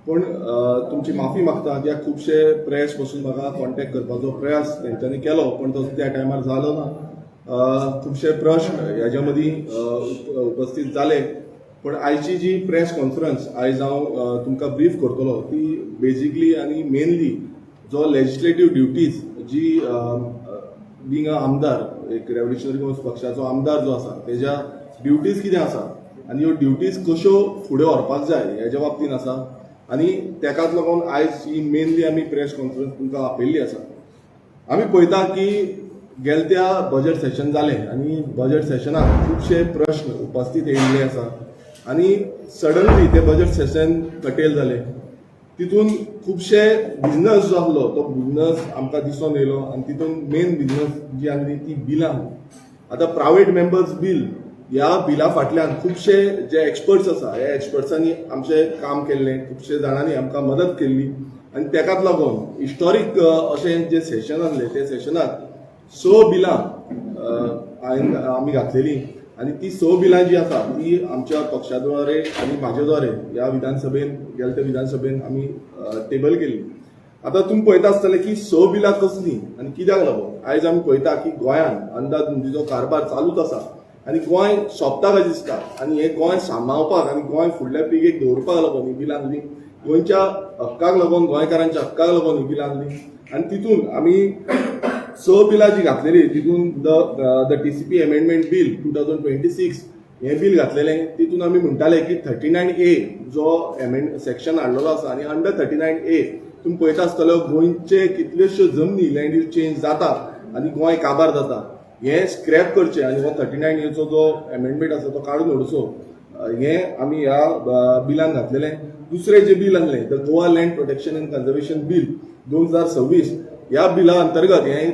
पूण तुमची माफी मागता कित्याक खुबशे प्रेस बसून म्हाका कॉन्टेक्ट करपाचो प्रयास तेंच्यांनी केलो, पूण तो त्या टायमार जालो ना. खुबशे प्रश्न ह्याच्या मदीं उपस्थित जाले, पूण आयची जी प्रेस कॉन्फरन्स आयज हांव तुमकां ब्रीफ करतलो ती बेजिकली आनी मेनली जो लेजिस्लेटीव ड्युटीज जी बींग अ आमदार, एक रेव्होल्युशनरी गोंयस पक्षाचो आमदार जो आसा, तेज्या ड्युटीज कितें आसा आनी ह्यो ड्युटीज कश्यो फुडें व्हरपाक जाय हेज्या बाबतीन आसा. आनी तेकाच लागून आयज ही मेनली आमी प्रेस कॉन्फरन्स तुमकां आपयल्ली आसा. आमी पळयता की गेलत्या बजेट सेशन जालें आनी बजेट सेशनाक खुबशे प्रश्न उपस्थित येयल्ले आसा आनी सडनली ते बजेट सेशन कटेल जालें. तितून खुबशे बिजनस जो आसलो तो बिजनस आमकां दिसोन येयलो आनी तितून मेन बिजनस जी आसली ती बिलां. आतां प्रायवेट मेंबर्स बील, ह्या बिला फाटल्यान खुबशे जे एक्सपर्ट्स आसा, ह्या एक्सपर्ट्सांनी आमचें काम केल्लें, खुबशे जाणांनी आमकां मदत केल्ली आनी तेकाच लागून हिस्टॉरीक अशें जे सेशन आसलें, त्या सेशनाक स बिलां हांवें आमी घातलेली आनी ती स बिलां जी आसा ती आमच्या पक्षा द्वारे आनी म्हाज्या द्वारे ह्या विधानसभेन, गेल्या त्या विधानसभेन आमी टेबल केल्ली. आतां तुमी पळयता आसतले की स बिलां कसलीं आनी कित्याक लागून. आयज आमी पळयता की गोंयांत अंदाधुंदीचो कारभार चालूच आसा आनी गोंय सोंपता कशें दिसता. आनी हें गोंय सांबाळपाक आनी गोंय फुडल्या पिळगेक दवरपाक लागून ही बिलां आसली. गोंयच्या हक्काक लागून, गोंयकारांच्या हक्काक लागून ही बिलां आसली. आनी तितून आमी स बिलां जी घातलेली, तितून the TCP Amendment Bill 2026 हें बील घातलेलें. तितून आमी म्हणटाले की 39A जो एमेंड सेक्शन हाडलेलो आसा आनी अंडर 39A तुमी पळयता आसतले, गोंयचे कितल्योश्यो जमनी लँड यूज चेंज जाता आनी गोंय काबार जाता. हें स्क्रॅप करचें आनी हो 39Aचो जो एमेंडमेंट आसा तो काडून उडोवचो, हें आमी ह्या बिलान घातलेलें. दुसरें जें बील आसलें, the Goa Land Protection and Conservation Bill 2026, ह्या बिला अंतर्गत हें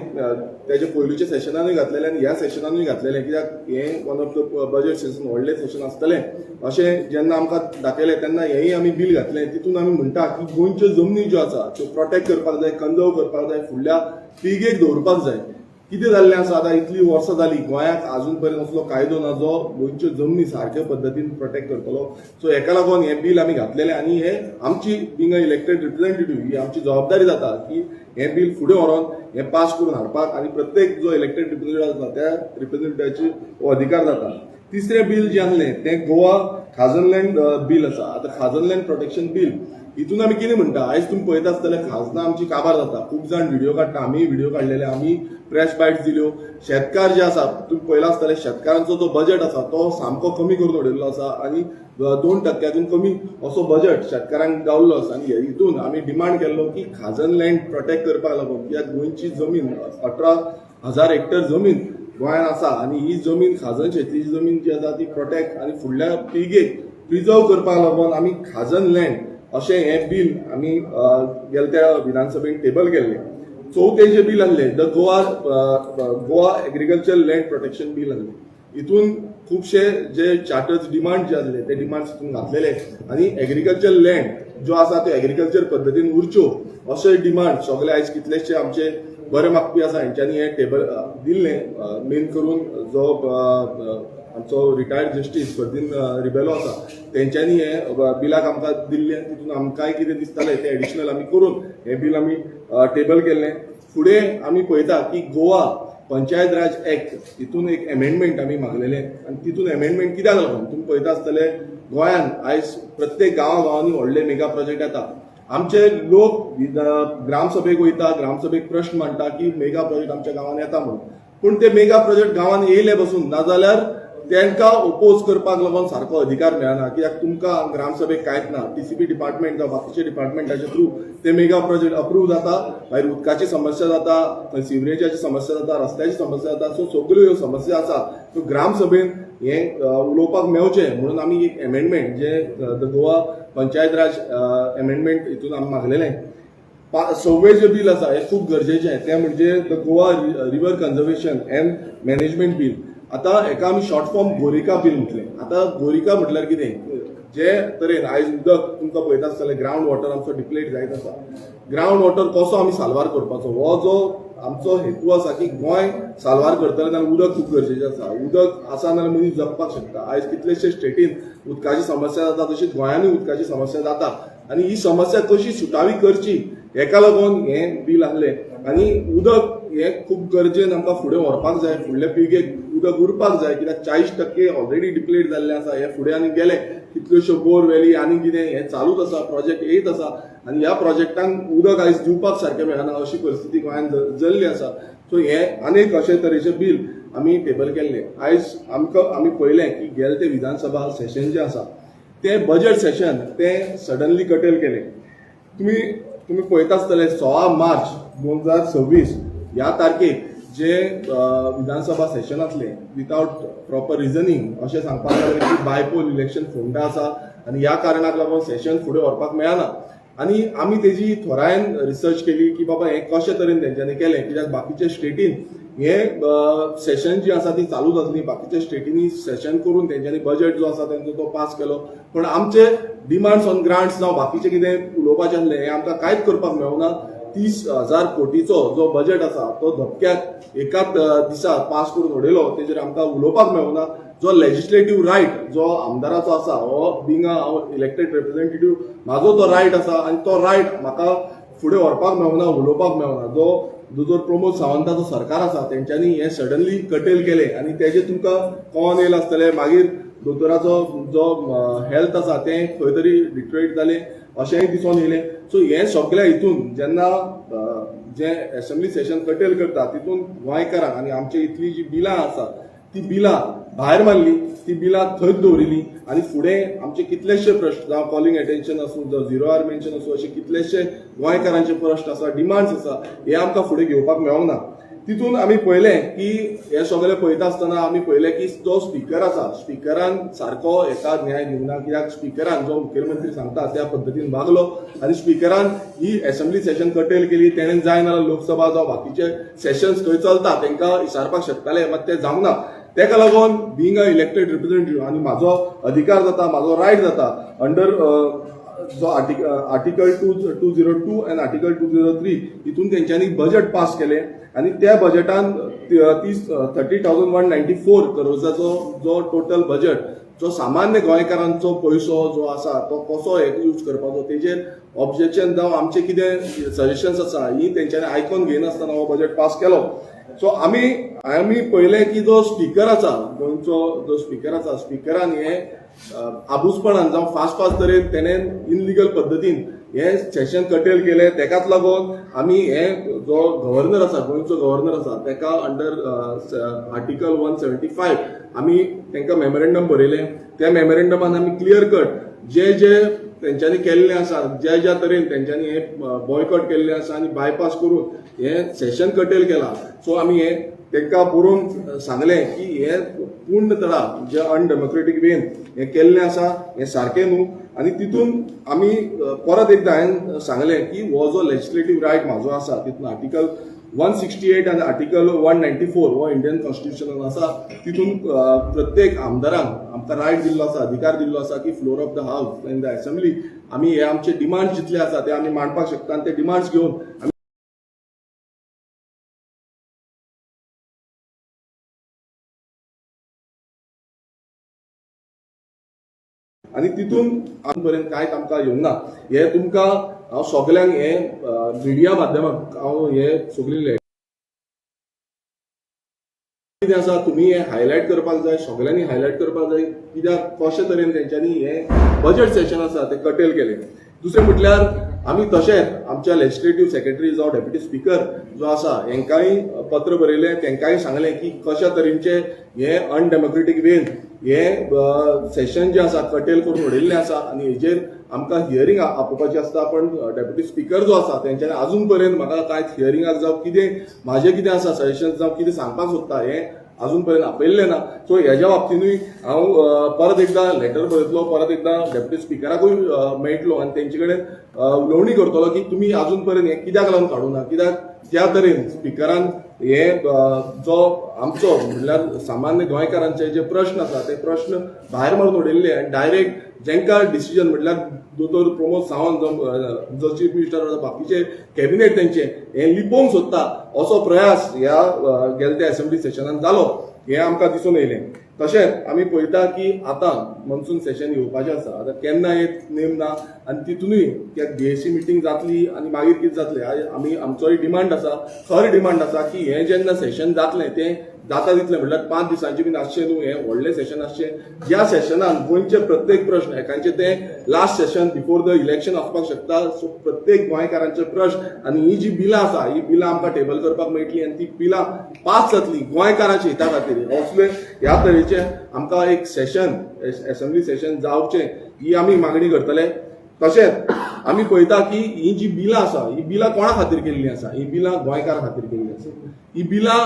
तेजे पयलूच्या सेशनानूय घातलेलें आनी ह्या सेशनानूय घातलेलें, कित्याक हें one of the budget session, व्हडलें सेशन आसतलें अशें जेन्ना आमकां दाखयलें तेन्ना हेंय आमी बील घातलें. तितून आमी म्हणटा की गोंयच्यो जमनी ज्यो आसा त्यो प्रोटेक्ट करपाक जाय, कन्जर्व करपाक जाय, फुडल्या पिळगेक दवरपाक जाय. कितें जाल्लें आसा, आतां इतलीं वर्सां जालीं, गोंयाक आजून पर्यंत असलो कायदो ना जो गोंयच्यो जमनी सारक्या पद्दतीन प्रोटेक्ट करतलो. सो हेका लागून हें बील आमी घातलेलें आनी हे आमची बींग अ इलेक्टेड रिप्रेझेंटेटिव्ह ही आमची जबाबदारी जाता की हें बील फुडें व्हरोन हें पास करून हाडपाक आनी प्रत्येक जो इलेक्टेड रिप्रेझेंटेटिव्ह आसा त्या रिप्रेझेंटेटिव्हाची हो अधिकार जाता. तिसरें बील जें आसलें तें गोवा खाजन लँड बील आसा. आतां खाजन लँड प्रोटेक्शन बील हितून आमी कितें म्हणटा, आयज तुमी पळयता आसतले, खाजनां आमची काबार जाता. खूब जाण व्हिडिओ काडटा, आमी व्हिडिओ काडलेले, आमी प्रेस बायट्स दिल्यो. शेतकार जे आसा, तुमी पळयला आसतले, शेतकारांचो जो बजेट आसा तो सामको कमी करून उडयल्लो आसा आनी 2 टक्क्याकून कमी असो बजेट शेतकारांक गावल्लो आसा. आनी हितून आमी डिमांड केल्लो की खाजन लँड प्रोटेक्ट करपाक लागून, कित्याक गोंयची जमीन, 18,000 हेक्टर जमीन गोंयांत आसा आनी ही जमीन, खाजन शेतीची जमीन जी आसा ती प्रोटेक्ट आनी फुडल्या पिळगेक प्रिजर्व करपाक लागून आमी खाजन लँड अशें हें बील आमी गेल्या त्या विधानसभेन टेबल केल्लें. चवथें जें बील आसलें, the Goa Agriculture Land Protection Bill आसलें. हितून खुबशे जे चार्टर्स डिमांड जे आसले ते डिमांड्स हितून घातलेले आनी एग्रीकल्चर लँड जो आसा ते एग्रीकल्चर पद्दतीन उरच्यो अशे डिमांड सगळे आयज कितलेशे आमचे बरे मागपी आसा, हेंच्यांनी हें टेबल दिल्लें. मेन करून जो आमचो रिटायर्ड जस्टीस फर्दीन रिबेलो आसा, तेंच्यांनी हें बिलाक आमकां दिल्लें. तितून आमकांय कितें दिसतालें तें एडिशनल आमी करून हें बील आमी टेबल केल्लें. फुडें आमी पळयता की गोवा पंचायत राज एक्ट हितून एक एमेंडमेंट आमी मागलेले आनी तितून एमेंडमेंट कित्याक लागून, तुमी पळयता आसतले, गोंयांत आयज प्रत्येक गांवा गांवांनी व्हडले मेगा प्रोजेक्ट येता. आमचे लोक ग्रामसभेक वयता, ग्रामसभेक प्रश्न मांडटा की मेगा प्रोजेक्ट आमच्या गांवांत येता म्हणून, पूण ते मेगा प्रोजेक्ट गांवांत येयले बसून नाजाल्यार तांकां ओपोज करपाक लागून सारको अधिकार मेळना, कित्याक तुमकां ग्रामसभेक कांयच ना. टीसीपी डिपार्टमेंट जावं बाकीचे डिपार्टमेंटाचे थ्रू ते मेगा प्रोजेक्ट अप्रूव जाता. मागीर उदकाची समस्या जाता, थंय सिवरेजाची समस्या जाता, रस्त्याची समस्या जाता. सो सगल्यो ह्यो समस्या आसा त्यो ग्रामसभेन हें उलोवपाक मेवचें म्हणून आमी एक amendment J the Goa panchayat Raj amendment हितून आमी मागलेलें. सव्वें जें बील आसा हें खूब गरजेचें, तें म्हणजे the Goa River Conservation and Management Bill. आतां हेका आमी शॉर्ट फॉर्म गोरिका बील म्हटलें. आतां गोरिका म्हटल्यार कितें, जे तरेन आयज उदक तुमकां पळयता आसतलें, ग्रावंड वॉटर आमचो डिप्लेट जायत आसा. ग्रावंड वॉटर कसो आमी साल्वार करपाचो, हो जो आमचो हेतू आसा की गोंय साल्वार करतले जाल्यार उदक खूब गरजेचें आसा. उदक आसा जाल्यार मनीस जगपाक शकता. आयज कितलेशे स्टेटीन उदकाची समस्या जाता, तशीच गोंयांनी उदकाची समस्या जाता. आनी ही समस्या कशी सुटावी करची हेका लागून हें बील आहलें. आनी उदक हें खूब गरजेन आमकां फुडें व्हरपाक जाय, फुडले पिळगेक उदक उरपाक जाय, कित्याक 40% ऑलरेडी डिप्लेट जाल्लें आसा. हे फुडें आनी गेले कितल्योश्यो बोर वेली आनी कितें हें चालूच आसा, प्रोजेक्ट येयत आसा आनी ह्या प्रोजेक्टांक उदक आयज दिवपाक सारकें मेळना अशी परिस्थिती गोंयांत जाल्ली आसा. सो हे आनीक अशे तरेचे बील आमी टेबल केल्ले. आयज आमकां आमी पळयलें की गेले ते विधानसभा सेशन जें आसा तें बजेट सेशन तें सडनली कटेल केलें. तुमी तुमी पळयता आसतले, 16 मार्च 2026 ह्या तारखेक जे विधानसभा सेशन आसलें, विथआउट प्रॉपर रिजनींग अशें सांगपाक लागलें की बायपोल इलेक्शन फोंडा आसा आनी ह्या कारणाक लागून सेशन फुडें व्हरपाक मेळना. आनी आमी तेजी थोरायेन रिसर्च केली की बाबा हें कशे तरेन तेंच्यांनी केलें, कित्याक बाकीच्या स्टेटीन हे सेशन जी आसा ती चालूच आसली. बाकीच्या स्टेटींनी सेशन करून तेंच्यांनी बजेट जो आसा तेंचो तो पास केलो, पण आमचे डिमांड्स ऑन ग्रांट्स जावं बाकीचें कितें उलोवपाचें आसलें, हें आमकां कांयच करपाक मेळना. 30,000 कोटीचो जो बजेट आसा तो धपक्याक एकाच दिसा पास करून उडयलो, तेजेर आमकां उलोवपाक मेळना. जो लेजिस्लेटीव रायट जो आमदाराचो आसा, हो बिंग हांव इलेक्टेड रिप्रेझेंटेटिव्ह, म्हाजो तो रायट आसा आनी तो रायट म्हाका फुडें व्हरपाक मेळना, उलोवपाक मेळना. जो दोतोर प्रमोद सावंताचो सरकार आसा तेंच्यांनी हें सडनली कटेल केलें आनी तेजें तुमकां कळोन येयलां आसतलें. मागीर दोतोराचो जो हेल्थ आसा तें खंय तरी डिटोरिएट जालें अशेंय दिसून येयलें. सो हें सगळें हितून जेन्ना जें एसेंब्ली सेशन कटेल करता, तितून गोंयकारांक आनी आमचे इतली जी बिलां आसा ती बिलां भायर मारली, ती बिलां थंयच दवरिली आनी फुडें आमचे कितलेशे प्रश्न, जावं कॉलिंग एटेन्शन आसूं, जावं झिरो our mention आसूं, अशे कितलेशे गोंयकारांचे प्रश्न आसा, डिमांड्स आसा, हे आमकां फुडें घेवपाक मेळोंक ना. तितून आमी पळयलें की हे सगळें पळयता आसतना आमी पळयलें की जो स्पिकर आसा, स्पिकरान सारको हेका न्याय दिवंक ना, कित्याक स्पिकरान जो मुखेलमंत्री सांगता त्या पद्दतीन वागलो आनी स्पिकरान ही एसेंब्ली सेशन कटेल केली. तेणेन जाय नाल्यार लोकसभा जावं बाकीचे सेशन्स खंय चलता तांकां विचारपाक शकताले, मात ते जावंक ना. तेका लागून बिंग अ इलेक्टेड रिप्रेझेंटेटिव्ह आनी म्हाजो अधिकार जाता, म्हाजो रायट जाता अंडर जो Article 202 and Article 203, हितून तेंच्यांनी बजेट पास केलें आनी त्या बजेटान 30,194 करोर्साचो जो टोटल बजेट, जो सामान्य गोंयकारांचो पयसो जो आसा तो कसो यूज करपाचो तेजेर ऑब्जेक्शन जावं आमचे कितें सजेशन्स आसा ही तेंच्यांनी आयकोन घेयनासतना हो बजेट पास केलो. सो आमी आमी पळयलें की जो स्पिकर आसा, गोंयचो जो स्पिकर आसा, स्पिकरान हे आबूजपणान जावं फास्ट फास्ट तरेन तेणें इनलिगल पद्दतीन हे सेशन कटेल केलें. तेकाच लागून आमी हे जो गव्हर्नर आसा, गोंयचो गव्हर्नर आसा, तेका अंडर आर्टिकल 175 आमी तांकां मेमोरेंडम बरयलें. त्या मेमोरेंडमान आमी क्लियर कट जे जे तेंच्यांनी केल्लें आसा, ज्या ज्या तरेन तेंच्यांनी हे बॉयकॉट केल्लें आसा आनी बायपास करून हे सेशन कटेल केलां, सो आमी हे तांकां बरोवन सांगलें की हे पूर्ण तरा जे अनडेमोक्रेटीक वेन हें केल्लें आसा हें सारकें न्हू. आनी तितून आमी परत एकदां हांवें सांगलें की हो जो लेजिस्लेटीव रायट म्हाजो आसा, तितून आर्टिकल 168 आनी आर्टिकल 194 हो इंडियन कॉन्स्टिट्युशनान आसा, तितून प्रत्येक आमदारांक आमकां रायट दिल्लो आसा, अधिकार दिल्लो आसा की floor of the house in the assembly आमी हे आमचे डिमांड्स जितले आसा ते आमी मांडपाक शकता आनी ते डिमांड्स घेवन आमी आनी तितून आजून पर्यंत कांयच आमकां येवंक ना. हे तुमकां हांव सगल्यांक हे मिडिया माध्यमाक हांव हे सगळी कितें आसा तुमी हे हायलायट करपाक जाय, सगल्यांनी हायलायट करपाक जाय, कित्याक कशे तरेन तेंच्यांनी हे बजेट सेशन आसा ते कटेल केलें. दुसरें म्हटल्यार आमी तशेंच आमच्या लेजिस्लेटीव सेक्रेटरी जावं डेप्युटी स्पिकर जो आसा हेंकांय पत्र बरयलें. तेंकांय सांगलें की कशा तरेचे हे अनडेमोक्रेटीक वेन हे सेशन जे आसा कटेल करून उडयल्लें आसा आनी हेजेर आमकां हियरींग आपोवपाची आसता. पण डेप्युटी स्पिकर जो आसा तेंच्यांनी अजून पर्यंत म्हाका कांयच हियरिंगाक जावं कितें म्हाजें कितें आसा सजेशन जावं कितें सांगपाक सोदता हें अजून पर्यंत आपयल्लें ना. सो हेज्या बाबतीनूय हांव परत एकदां लेटर बरयतलो, परत एकदां डेप्युटी स्पिकराकूय मेळटलो आनी तेंचे कडेन उलोवणी करतलो की तुमी अजून पर्यंत हें कित्याक लागून काडूं ना. कित्याक त्या तरेन स्पिकरान हे जो आमचो म्हणल्यार सामान्य गोंयकारांचे जे प्रश्न आसा ते प्रश्न भायर मारून उडयल्ले आनी डायरेक्ट जेंका डिसिजन म्हटल्यार दोतोर प्रमोद सावंत जो चीफ मिनिस्टर आसा, बाकीचे कॅबिनेट तेंचे हें लिपोवंक सोदता असो प्रयास ह्या गेल्या त्या असेंब्ली सेशनान जालो. हें आमकां दिसून येयलें. तशेंच आमी पळयता की आतां मॉन्सून सेशन येवपाचें आसा. आतां केन्ना येत नेम ना आनी तितूनय त्या बीएसी मिटींग जातली आनी मागीर कितें जातलें. आयज आमी आमचोय डिमांड आसा, खर डिमांड आसा की हें जेन्ना सेशन जातलें तें जाता तितलें, म्हणल्यार 5 दिसांचें बीन आसचें न्हू, हें व्हडलें सेशन आसचें, ज्या सेशनान गोंयचे प्रत्येक प्रश्न एकांचे तें last session before the election आसपाक शकता. सो प्रत्येक गोंयकारांचे प्रश्न आनी ही जी बिलां आसा, ही बिलां आमकां टेबल करपाक मेळटली आनी ती बिलां पास जातली गोंयकारांच्या हिता खातीर. असले ह्या तरेचे आमकां एक सेशन, एसेंब्ली सेशन जावचें ही आमी मागणी करतले. तशेंच आमी पळयता की ही जी बिलां आसा, ही बिलां कोणा खातीर केल्लीं आसा? ही बिलां गोंयकारां खातीर केल्लीं आसा. ही बिलां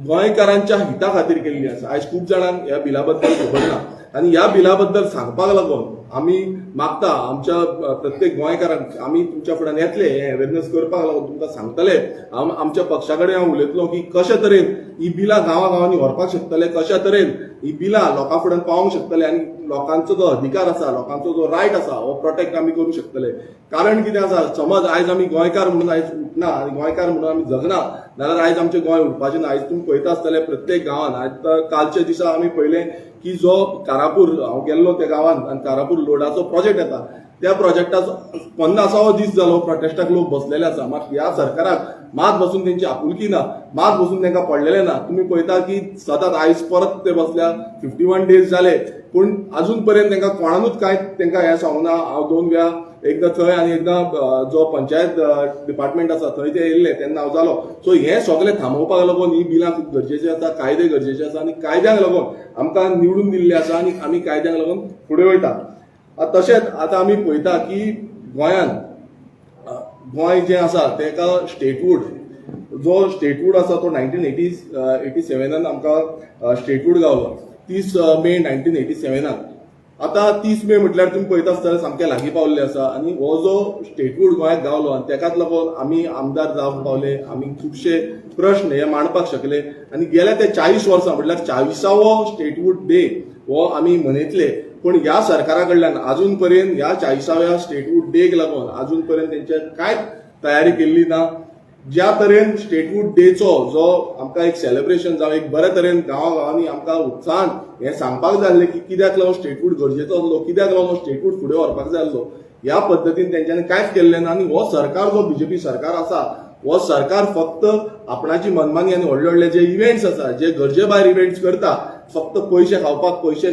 गोंयकारांच्या हिता खातीर केल्ली आसा. आयज खूब जाणांक ह्या बिला बद्दल खबर ना आनी ह्या बिला बद्दल सांगपाक लागून आमी मागता आमच्या प्रत्येक गोंयकारांक, आमी तुमच्या फुड्यान येतले, हे अवेरनेस करपाक लागून तुमकां सांगतले. आमच्या पक्षा कडेन हांव उलयतलो की कशे तरेन ही बिलां गांवा गांवांनी व्हरपाक शकतले, कशा तरेन ही बिलां लोकां फुड्यान पावोवंक शकतले आनी लोकांचो जो अधिकार आसा, लोकांचो जो रायट आसा, हो प्रोटेक्ट आमी करूंक शकतले. कारण कितें आसा, समज आयज आमी गोंयकार म्हणून आयज उठना आनी गोंयकार म्हणून आमी जगना जाल्यार आयज आमचें गोंय उरपाचें ना. आयज तुमी पळयता आसतले प्रत्येक गांवांत, आयज कालच्या दिसा आमी पळयलें की जो कारापूर, हांव गेल्लो त्या गांवांत आनी कारापूर लोडाचो प्रोजेक्ट येता, त्या प्रोजेक्टाचो 50वो दीस जालो, प्रोटेस्टाक लोक बसलेले आसा. मात ह्या सरकाराक मात बसून तेंची आपुलकी ना, मात बसून तांकां पडलेले ना. तुमी पळयता की सतत आयज परत ते बसल्या, 51 डेज जाले, पूण अजून पर्यंत तांकां कोणानूच कांय तांकां हें सांगूंक ना. हांव दोन वेळा, एकदां थंय आनी एकदां जो पंचायत डिपार्टमेंट आसा थंय ते येयल्ले तेन्ना हांव जालो. सो हें सगळें थांबोवपाक लागून ही बिलां खूब गरजेची आसा, कायदे गरजेचे आसा आनी कायद्यांक लागून आमकां निवडून दिल्ले आसा आनी आमी कायद्यांक लागून फुडें वयता. आतां तशेंच आतां आमी पळयता की गोंयांत गोंय जें आसा तेका स्टेटहूड, जो स्टेटहूड आसा तो 1987न आमकां स्टेटहूड गावलो, 30 मे 1987नाक. आतां 30 मे म्हटल्यार तुमी पळयता आसतले सामकें लागीं पावल्ले आसा आनी हो जो स्टेटहूड गोंयाक गावलो आनी तेकाच लागून आमी आमदार जावंक पावले, आमी खुबशे प्रश्न हे मांडपाक शकले आनी गेल्या ते 40 वर्सां, म्हटल्यार 40वो स्टेटहूड डे हो आमी मनयतले. पूण ह्या सरकारा कडल्यान अजून पर्यंत ह्या 40व्या स्टेटहूड डेक लागून अजून पर्यंत तेंचे कांयच तयारी केल्ली ना. ज्या तरेन स्टेटहूड डेचो जो आमकां एक सेलिब्रेशन जावं, एक बऱ्या तरेन गांवा गांवांनी आमकां उत्साहान हें सांगपाक जाय आसलें की कित्याक लागून स्टेटहूड गरजेचो आसलो, कित्याक लागून स्टेटहूड फुडें व्हरपाक जाय आसलो, ह्या पद्दतीन तेंच्यांनी कांयच केल्लें ना. आनी हो सरकार, जो बीजेपी सरकार आसा, हो सरकार फक्त आपणाची मनमानी आनी व्हडले व्हडले जे इव्हेंट्स आसा, जे गरजे भायर इव्हेंट्स करता, फक्त पयशे खावपाक, पयशे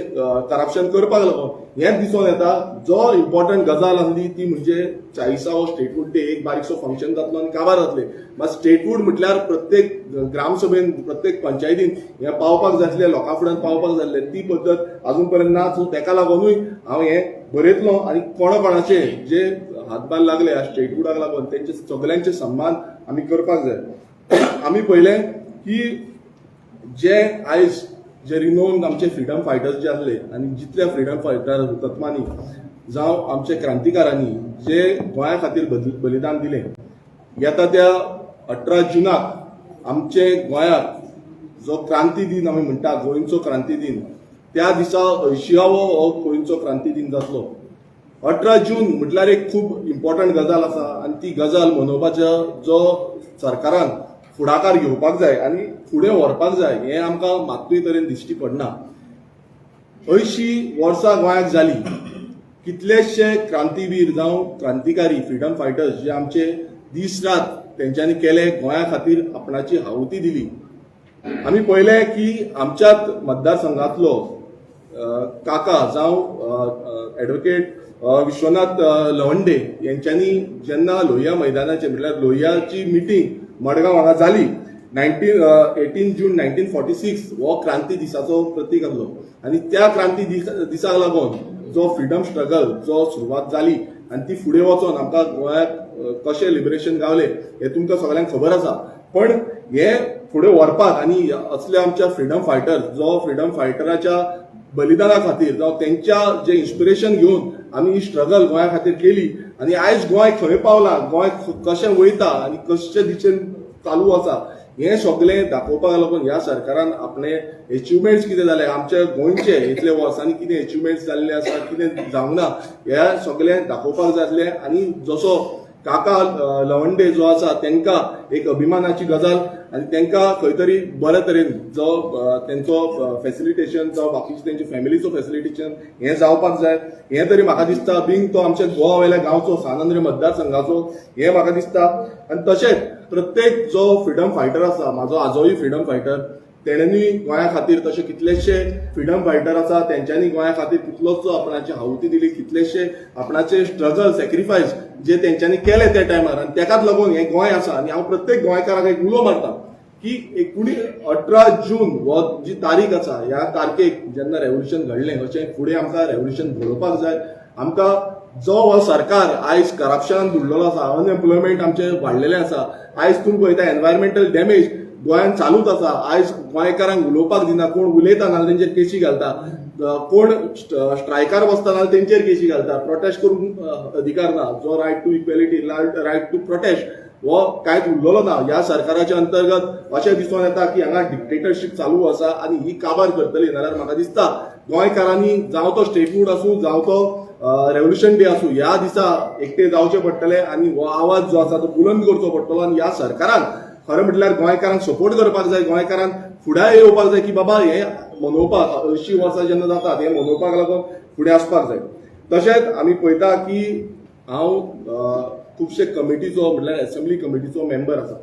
करप्शन करपाक लागून हें दिसून येता. जो इम्पॉर्टंट गजाल आसली ती म्हणजे 40वो स्टेटहूड डे एक बारीकसो फंक्शन जातलो आनी काबार जातले. मात स्टेटहूड म्हटल्यार प्रत्येक ग्रामसभेन, प्रत्येक पंचायतीन हें पावपाक जाय आसलें, लोकां फुड्यान पावपाक जाय आसलें, ती पद्दत अजून पर्यंत ना. सो तेका लागूनय हांव हें बरयतलो आनी कोणा कोणाचे जे हातभार लागले ह्या स्टेटहुडाक लागून तेंचे सगल्यांचे सन्मान आमी करपाक जाय. आमी पळयलें की जे आयज जे रिनोवन आमचे फ्रिडम फायटर्स जे आसले आनी जितले फ्रिडम फायटर हुतात्म्यांनी जावं आमचे क्रांतिकारांनी जे गोंया खातीर बलिदान दिलें, येता त्या 18 जुनाक आमचे गोंयाक जो क्रांती दिन आमी म्हणटा, गोंयचो क्रांती दिन, त्या दिसा 80वो हो गोंयचो क्रांती दिन जातलो. 18 जून म्हटल्यार एक खूब इम्पॉर्टंट गजाल आसा आनी ती गजाल मनोवपाचो जो सरकारान फुडाकार घेवपाक जाय आनी फुडें व्हरपाक जाय, हें आमकां मात्तूय तरेन दिश्टी पडना. 80 वर्सां गोंयाक जाली, कितलेशे क्रांतीवीर जावं क्रांतिकारी, फ्रिडम फायटर्स जे आमचे दीस रात तेंच्यांनी केले, गोंया खातीर आपणाची आहुती दिली. आमी पळयलें की आमच्याच मतदारसंघातलो काका जावं एडवोकेट विश्वनाथ लवंडे यांच्यांनी जेन्ना लोहिया मैदानाचे, म्हटल्यार लोहियाची मिटींग मडगांव हांगा जाली, 18 जून 1946 हो क्रांती दिसाचो प्रतीक आसलो आनी त्या क्रांती दिसाक लागून जो फ्रिडम स्ट्रगल जो सुरवात जाली आनी ती फुडें वचोन आमकां गोंयाक कशें लिबरेशन गावलें हें तुमकां सगल्यांक खबर आसा. पण हे फुडें व्हरपाक आनी असले आमच्या फ्रिडम फायटर, जो फ्रिडम फायटराच्या बलिदाना खातीर जावं तेंच्या जे इन्स्पिरेशन घेवन आमी ही स्ट्रगल गोंया खातीर केली आनी आयज गोंय खंय पावलां, गोंय कशें वयता आनी कशे दिशेन चालू आसा, हें सगळें दाखोवपाक लागून ह्या सरकारान आपले एचिवमेंट्स कितें जाले, आमच्या गोंयचे इतले वर्सांनी कितें एचिवमेंट्स जाल्ले आसा, कितें जावंक ना, हें सगळें दाखोवपाक जाय आसलें. आनी जसो काका लवंडे जो आसा तांकां एक अभिमानाची गजाल आनी तांकां खंय तरी बरे तरेन जो तेंचो फेसिलिटेशन जावं बाकीचे तेंच्या फॅमिलीचो फेसिलिटेशन हें जावपाक जाय. हें तरी म्हाका दिसता, बींग तो आमच्या गोवा वयल्या गांवचो, सान आंद्रे मतदारसंघाचो, हें म्हाका दिसता. आनी तशेंच प्रत्येक जो फ्रिडम फायटर आसा, म्हाजो आजोय फ्रिडम फायटर, तेणेनूय गोंया खातीर, तशे कितलेशे फ्रिडम फायटर आसा, तेंच्यांनी गोंया खातीर कितलोसो आपणाची आहुती दिली, कितलेशे आपणाचे स्ट्रगल, सॅक्रिफायस जे तेंच्यांनी केले त्या टायमार, आनी तेकाच लागून हें गोंय आसा. आनी हांव प्रत्येक गोंयकाराक एक उलो मारता की 18 जून हो जी तारीख आसा, ह्या तारखेक जेन्ना रेव्होल्युशन घडलें, अशें फुडें आमकां रेव्होल्युशन घडोवपाक जाय. आमकां जो हो सरकार आयज करप्शनान बुडलेलो आसा, अनएम्प्लॉयमेंट आमचें वाडलेलें आसा, आयज तुमी पळयता एनवायरमेंटल डॅमेज गोंयांत चालूच आसा. आयज गोंयकारांक उलोवपाक दिना. कोण उलयता नाजाल्यार तेंचेर केशी घालता, कोण स्ट्रायकार बसता नाजाल्यार तेंचेर केशी घालता. प्रोटेस्ट करूंक अधिकार ना. जो right to equality, right to protest हो कांयच उरलेलो ना ह्या सरकाराच्या अंतर्गत. अशें दिसून येता की हांगा डिक्टेटरशीप चालू आसा आनी ही काबार करतली नाल्यार म्हाका दिसता गोंयकारांनी, जावं तो स्टेटहूड आसूं, जावं तो रेव्होल्युशन डे आसूं, ह्या दिसा एकटे जावचे पडटले आनी हो आवाज जो आसा तो बुलंद करचो पडटलो. आनी ह्या सरकारान खरें म्हटल्यार गोंयकारांक सपोर्ट करपाक जाय. गोंयकारांक फुडें येवपाक जाय की बाबा हे मनोवपाक, 80 वर्सां जेन्ना जातात, हे मनोवपाक लागून फुडें आसपाक जाय. तशेंच आमी पळयता की हांव खुबशे कमिटीचो, म्हटल्यार एसेंब्ली कमिटीचो मेंबर आसा.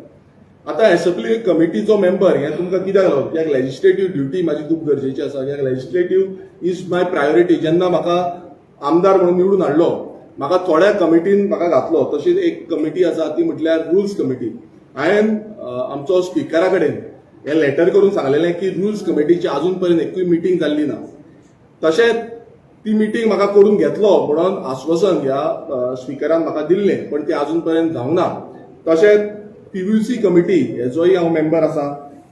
आतां एसेंब्ली कमिटीचो मेंबर हें तुमकां कित्याक लागून? कित्याक लेजिस्लेटीव ड्युटी म्हाजी खूब गरजेची आसा, कित्याक legislative is my priority. जेन्ना म्हाका आमदार म्हणून निवडून हाडलो, म्हाका थोड्या कमिटीन म्हाका घातलो. तशीच एक कमिटी आसा, ती म्हटल्यार रुल्स कमिटी. हांवें आमचो स्पिकरा कडेन हें लेटर करून सांगलेलें की रुल्स कमिटीची अजून पर्यंत एकूय मिटींग जाल्ली ना. तशेंच ती मिटींग म्हाका करून घेतलो म्हणून आश्वासन ह्या स्पिकरान म्हाका दिल्लें, पण ती अजून पर्यंत जावंक ना. तशेंच पीयूसी कमिटी हेजोय हांव मेंबर आसा.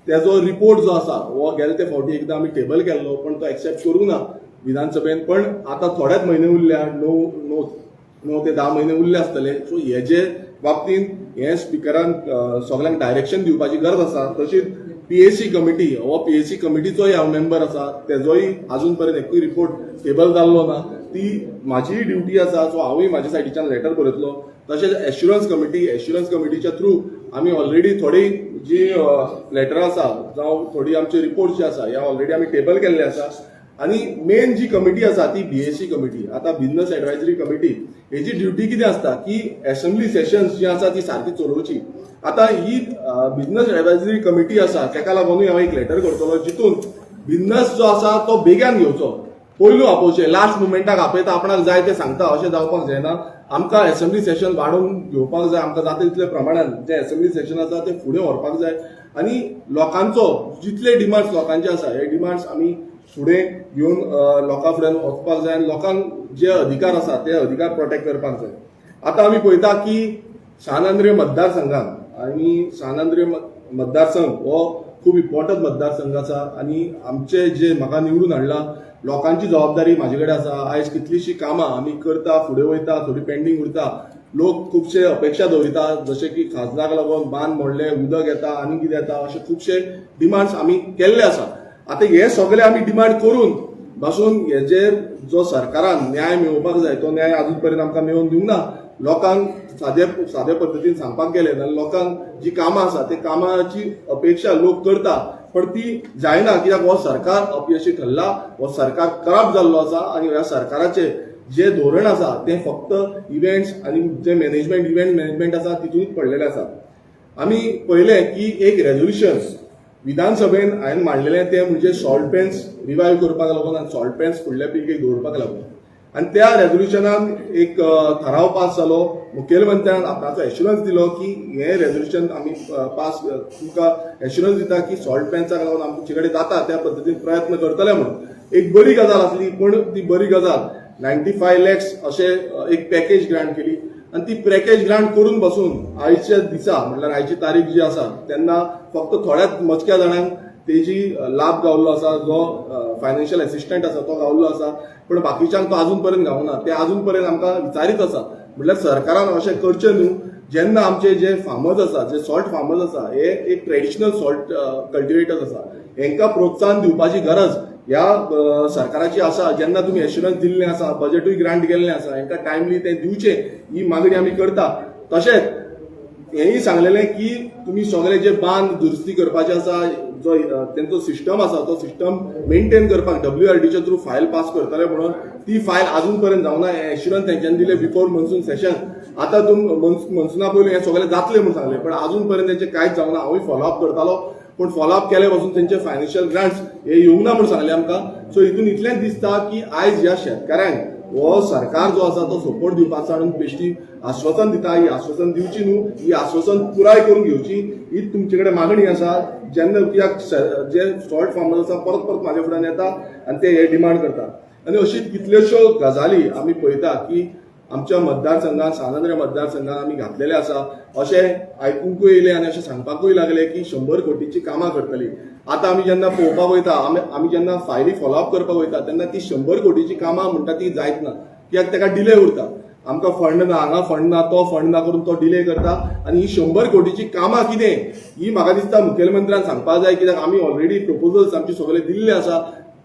तेजो रिपोर्ट जो आसा हो गेले ते फावटी एकदां आमी टेबल केल्लो, पण तो एक्सेप्ट करूंक ना विधानसभेन. पण आतां थोडेच म्हयने उरल्या, णव णव 9 ते 10 म्हयने उरले आसतले. सो हेजे बाबतींत हे स्पिकरान सगल्यांक डायरेक्शन दिवपाची गरज आसा. तशीच पीएसी कमिटी, हो पीएसी कमिटीचोय हांव मेंबर आसा. तेजोय अजून पर्यंत एकूय रिपोर्ट टेबल जाल्लो ना. ती म्हाजीय ड्युटी आसा, सो हांवूय म्हाज्या सायडीच्यान लेटर बरयतलो. तशेंच एश्युरन्स कमिटी, एश्युरन्स कमिटीच्या थ्रू आमी ऑलरेडी थोडी जी लेटरां आसा जावं थोडी आमचे रिपोर्ट जे आसा, हे ऑलरेडी आमी टेबल केल्ले आसा. आनी मेन जी कमिटी आसा ती बीएसी कमिटी. आतां बिझनस एडवायजरी कमिटी हेजी ड्युटी कितें आसता की एसेंब्ली सेशन्स जी आसा ती सारकी चलोवची. आतां ही बिझनस एडवायजरी कमिटी आसा, तेका लागूनय हांव एक लेटर करतलो, जितून बिझनस जो आसा तो बेगान घेवचो, पयलू आपोवचें. लास्ट मुमेंटाक आपयता, आपणाक जाय तें सांगता, अशें जावपाक जायना. आमकां एसेंब्ली सेशन वाडोवन घेवपाक जाय. आमकां जाता तितले प्रमाणान जें एसेंब्ली सेशन आसा तें फुडें व्हरपाक जाय आनी लोकांचो जितले डिमांड्स लोकांचे आसा, हे डिमांड्स आमी फुडें घेवन लोकां फुड्यान वचपाक जाय आनी लोकांक जे अधिकार आसा ते अधिकार प्रोटेक्ट करपाक जाय. आतां आमी पळयता की सान आंद्रे मतदारसंघात, आनी सान आंद्रे मतदारसंघ हो खूब इम्पॉर्टंट मतदारसंघ आसा आनी आमचे जे म्हाका निवडून हाडला, लोकांची जबाबदारी म्हाजे कडेन आसा. आयज कितलीशीं कामां आमी करता, फुडें वयता, थोडी पेंडींग उरता. लोक खुबशे अपेक्षा दवरिता, जशे की खाजनाक लागून बांद मोडले, उदक येता, आनी कितें येता, अशे खुबशे डिमांड्स आमी केल्ले आसा. आतां हे सगळे आमी डिमांड करून बसून हेजेर जो सरकारान न्याय मेळोवपाक जाय तो न्याय अजून पर्यंत आमकां मेळोवन दिवंक ना. लोकांक सादे सादे पद्दतीन सांगपाक गेले जाल्यार लोकांक जी कामां आसा ते कामाची अपेक्षा लोक करता, पण ती जायना, कित्याक हो सरकार अपयशी ठरला, हो सरकार करप्ट जाल्लो आसा आनी ह्या सरकाराचे जे धोरण आसा तें फक्त इव्हेंट्स आनी जे मॅनेजमेंट, इव्हेंट मॅनेजमेंट आसा तितूनच पडलेलें आसा. आमी पळयलें की एक रेजोल्युशन विधानसभेन हांवें मांडलेलें, तें म्हणजे सॉल्ट पॅन्स रिवायव करपाक लागून आनी सॉल्ट पॅन्स फुडल्या पिळगेक दवरपाक लागून. आनी त्या रेजोल्युशनान एक थाराव पास जालो. मुखेलमंत्र्यान आपणाचो एश्युरन्स दिलो की हें रेजोल्युशन आमी पास, तुमकां एश्युरन्स दिता की सॉल्ट पॅन्साक लागून आमचे कडेन जाता त्या पद्दतीन प्रयत्न करतले म्हणून. एक बरी गजाल आसली, पूण ती बरी गजाल 95 लॅक्स अशें एक पॅकेज ग्रांट केली आनी ती पॅकेज ग्रांट करून बसून आयच्या दिसा, म्हणल्यार आयची तारीख जी आसा तेन्ना, फक्त थोड्याच मोजक्या जाणांक तेजी लाभ गावल्लो आसा. जो फायनान्शियल एसिस्टंट आसा तो गावल्लो आसा, पण बाकीच्यांक तो अजून पर्यंत गावना. ते अजून पर्यंत आमकां विचारीत आसा. म्हणल्यार सरकारान अशें करचें न्हू. जेन्ना आमचे जे फार्मर्स आसा, जे सॉल्ट फार्मर्स आसा, हे एक ट्रेडिशनल सॉल्ट कल्टिवेटर्स आसा, हेंकां प्रोत्साहन दिवपाची गरज ह्या सरकाराची आसा. जेन्ना तुमी एश्युरन्स दिल्लें आसा, बजेटूय ग्रांट केल्लें आसा, हेंकां टायमली तें दिवचें, ही मागणी आमी करता. तशेंच हेंय सांगलेलें की तुमी सगळे जे बांद दुरुस्ती करपाचे आसा, जो तेंचो सिस्टम आसा, तो सिस्टम मेंटेन करपाक डब्ल्यूआरडीच्या थ्रू फायल पास करतले म्हणून. ती फायल अजून पर्यंत जावना. हें एश्युरन्स तेंच्यांनी दिलें बिफोर मॉन्सून सेशन. आतां तुम मॉन्सुना पयलीं हें सगळें जातलें म्हणून सांगलें, पण अजून पर्यंत तेंचें कांयच जावना. हांवूय फॉलोअप करतालो, पूण फॉलोअप केले पासून तेंचे फायनान्शियल ग्रांट्स हे येवंक ना म्हूण सांगलें आमकां. सो हितून इतलेंच दिसता की आयज ह्या शेतकाऱ्यांक हो सरकार जो आसा तो सपोर्ट दिवपाचो आनी बेश्टी आश्वासन दिता. ही आश्वासन दिवची न्हू, ही आश्वासन पुराय करून घेवची ही तुमचे कडेन मागणी आसा. जेन्ना कित्याक जे सॉल्ट फार्मर्स आसा, परत परत म्हाज्या फुड्यान येता आनी ते हे डिमांड करता. आनी अशी कितल्योश्यो गजाली आमी पळयता की आमच्या मतदारसंघात, सांत मतदारसंघात आमी घातलेले आसा. अशें आयकुंकूय येयलें आनी अशें सांगपाकूय लागले की 100 कोटीची कामां करतली. आतां आमी जेन्ना पळोवपाक वयता, आमी जेन्ना फायली फॉलोअप करपाक वयता, तेन्ना ती 100 कोटीची कामां म्हणटा ती जायत ना, कित्याक ताका डिले उरता. आमकां फंड ना, हांगा फंड ना, तो फंड ना करून तो डिले करता. आनी ही 100 कोटीची कामां कितें ही म्हाका दिसता मुखेलमंत्र्यान सांगपाक जाय, कित्याक आमी ऑलरेडी प्रपोजल्स आमचे सगळे दिल्ले आसा.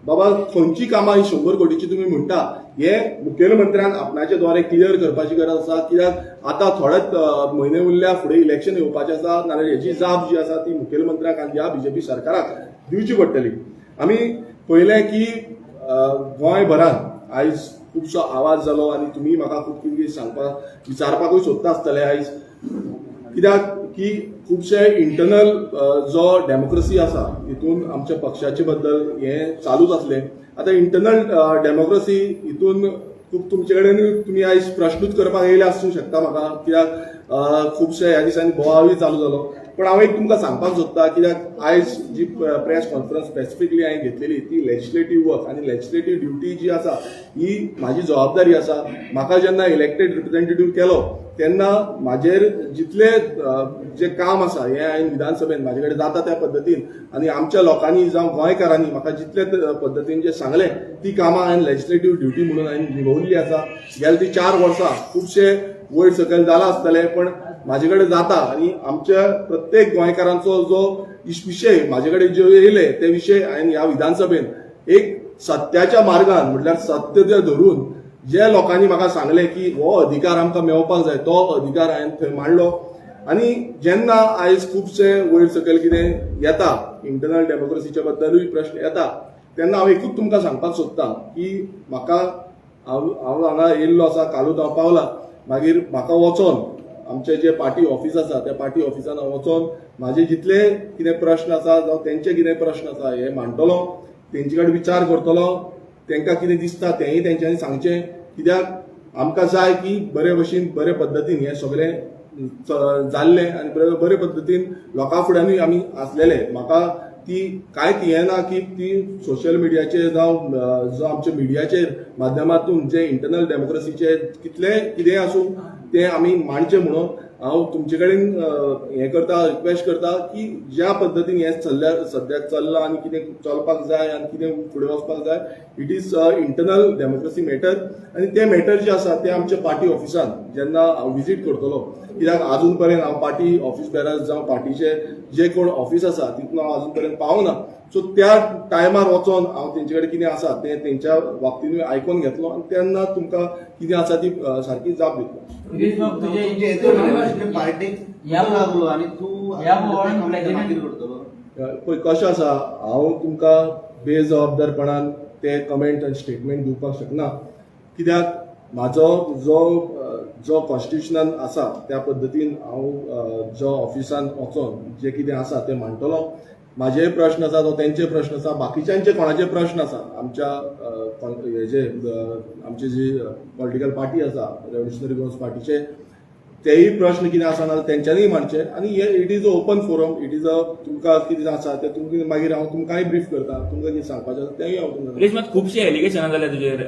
बाबा, खंयची कामां ही 100 कोटीची तुमी म्हणटा, हे मुखेलमंत्र्यान आपणाचे द्वारे क्लियर करपाची गरज आसा, कित्याक आतां थोडेच म्हयने उरल्या, फुडें इलेक्शन येवपाचें आसा. नाजाल्यार हेजी जाप जी आसा ती मुखेलमंत्र्याक आनी ह्या बीजेपी सरकाराक दिवची पडटली. आमी पळयलें की गोंयभरान आयज खुबसो आवाज जालो आनी तुमी म्हाका खूब कितें कितें सांगपाक विचारपाकूय सोदता आसतले आयज, कित्याक की खुबशे इंटरनल जो डेमोक्रेसी आसा हितून आमच्या पक्षाचे बद्दल हें चालूच आसलें. आतां इंटरनल डेमोक्रेसी हितून खूब तुमचे कडेन तुमी आयज प्रश्नूच करपाक येयले आसूंक शकता म्हाका, कित्याक खुबशे ह्या दिसांनी बोवाळूय चालू जालो. पण हांव एक तुमकां सांगपाक सोदता, कित्याक आयज जी प्रेस कॉन्फरन्स स्पेसिफिकली हांवें घेतलेली ती लेजिस्लेटीव वर्क आनी लेजिस्लेटीव ड्युटी जी आसा ही म्हाजी जबाबदारी आसा. म्हाका जेन्ना इलेक्टेड रिप्रेझेंटेटीव केलो तेन्ना म्हाजेर जितले जे काम आसा हें हांवें विधानसभेन म्हाजे कडेन जाता त्या पद्दतीन आनी आमच्या लोकांनी जावं गोंयकारांनी म्हाका जितले पद्दतीन जे सांगलें ती कामां हांवें लेजिस्लेटीव ड्युटी म्हणून हांवें निभवल्ली आसा. गेले ती 4 वर्सां खुबशे वयर सकयल जाला आसतले, पण म्हाजे कडेन जाता आनी आमच्या प्रत्येक गोंयकारांचो जो विशय म्हाजे कडेन जे येयले ते विशय हांवें ह्या विधानसभेन एक सत्याच्या मार्गान, म्हटल्यार सत्य ते धरून, जे लोकांनी म्हाका सांगलें की हो अधिकार आमकां मेळपाक जाय, तो अधिकार हांवें थंय मांडलो. आनी जेन्ना आयज खुबशे वयर सकयल कितें येता, इंटरनल डेमोक्रेसीच्या बद्दलूय प्रश्न येता, तेन्ना हांव एकूच तुमकां सांगपाक सोदता की म्हाका हांव हांगा येयल्लो आसा, कालूच हांव पावला. मागीर म्हाका वचोन आमचे जे पार्टी ऑफिस आसा त्या पार्टी ऑफिसान हांव वचोन म्हाजे जितले कितें प्रश्न आसा जावं तेंचे कितें प्रश्न आसा हे मांडटलो, तेंचे कडेन विचार करतलो. तांकां कितें दिसता तेंय तेंच्यांनी सांगचें, कित्याक आमकां जाय की बरे भशेन, बरे पद्दतीन हें सगळें जाल्लें आनी बरे बरे पद्दतीन लोकां फुड्यानूय आमी आसलेले. म्हाका ती कांयच हें ना की ती सोशल मिडियाचेर जावं जो आमच्या मिडियाचेर माध्यमातून जे इंटरनल डेमोक्रेसीचे कितले कितेंय आसूं तें आमी मांडचें. म्हणून हांव तुमचे कडेन हें करता, रिक्वेस्ट करता की ज्या पद्दतीन हें चल्ल्या, सद्याक चल्लां आनी कितें चलपाक जाय आनी कितें फुडें वचपाक जाय, it is a internal democracy matter. आनी ते मॅटर जे आसा ते आमच्या पार्टी ऑफिसान जेन्ना हांव विजीट करतलो, कित्याक अजून पर्यंत हांव पार्टी ऑफिस बेरर्स जावं पार्टीचे जे कोण ऑफिस आसा तितून हांव अजून पर्यंत पावना. सो त्या टायमार वचोन हांव तेंचे कडेन कितें आसा तें तेंच्या बाबतीनूय आयकोन घेतलो आनी तेन्ना तुमकां कितें आसा ती सारकी जाप दितलो. गिरीश बाब, तुझे तुमचे हेतू पार्टीक ह्या लागलो आणि तू ह्या बोवाळान मागीर करतलो. पळय, कशें आसा, हांव तुमकां बेजबाबदारपणान ते कमेंट आनी स्टेटमेंट दिवपाक शकना, कित्याक म्हाजो जो कॉन्स्टिट्युशनान आसा त्या पद्दतीन हांव जो ऑफिसान वचोन जे कितें आसा तें मांडटलो. म्हाजे प्रश्न आसा तो तेंचे प्रश्न आसा, बाकीच्यांचे कोणाचे प्रश्न आसा, आमच्या हेजे आमची जी पॉलिटिकल पार्टी आसा, रेव्होल्युशनरी गोवन्स पार्टीचे तेय प्रश्न कितें आसा नाजाल्यार तेंच्यांनीय मांडचे. आनी हे it is a open forum, it is a तुमकां कितें आसा तें तुमकां मागीर हांव तुमकांय ब्रीफ करता. तुमकां कितें सांगपाचें आसा तेंय हांव तुमकां गिरीश, मात खुबशे एलिगेशनां जाल्या तुजेर.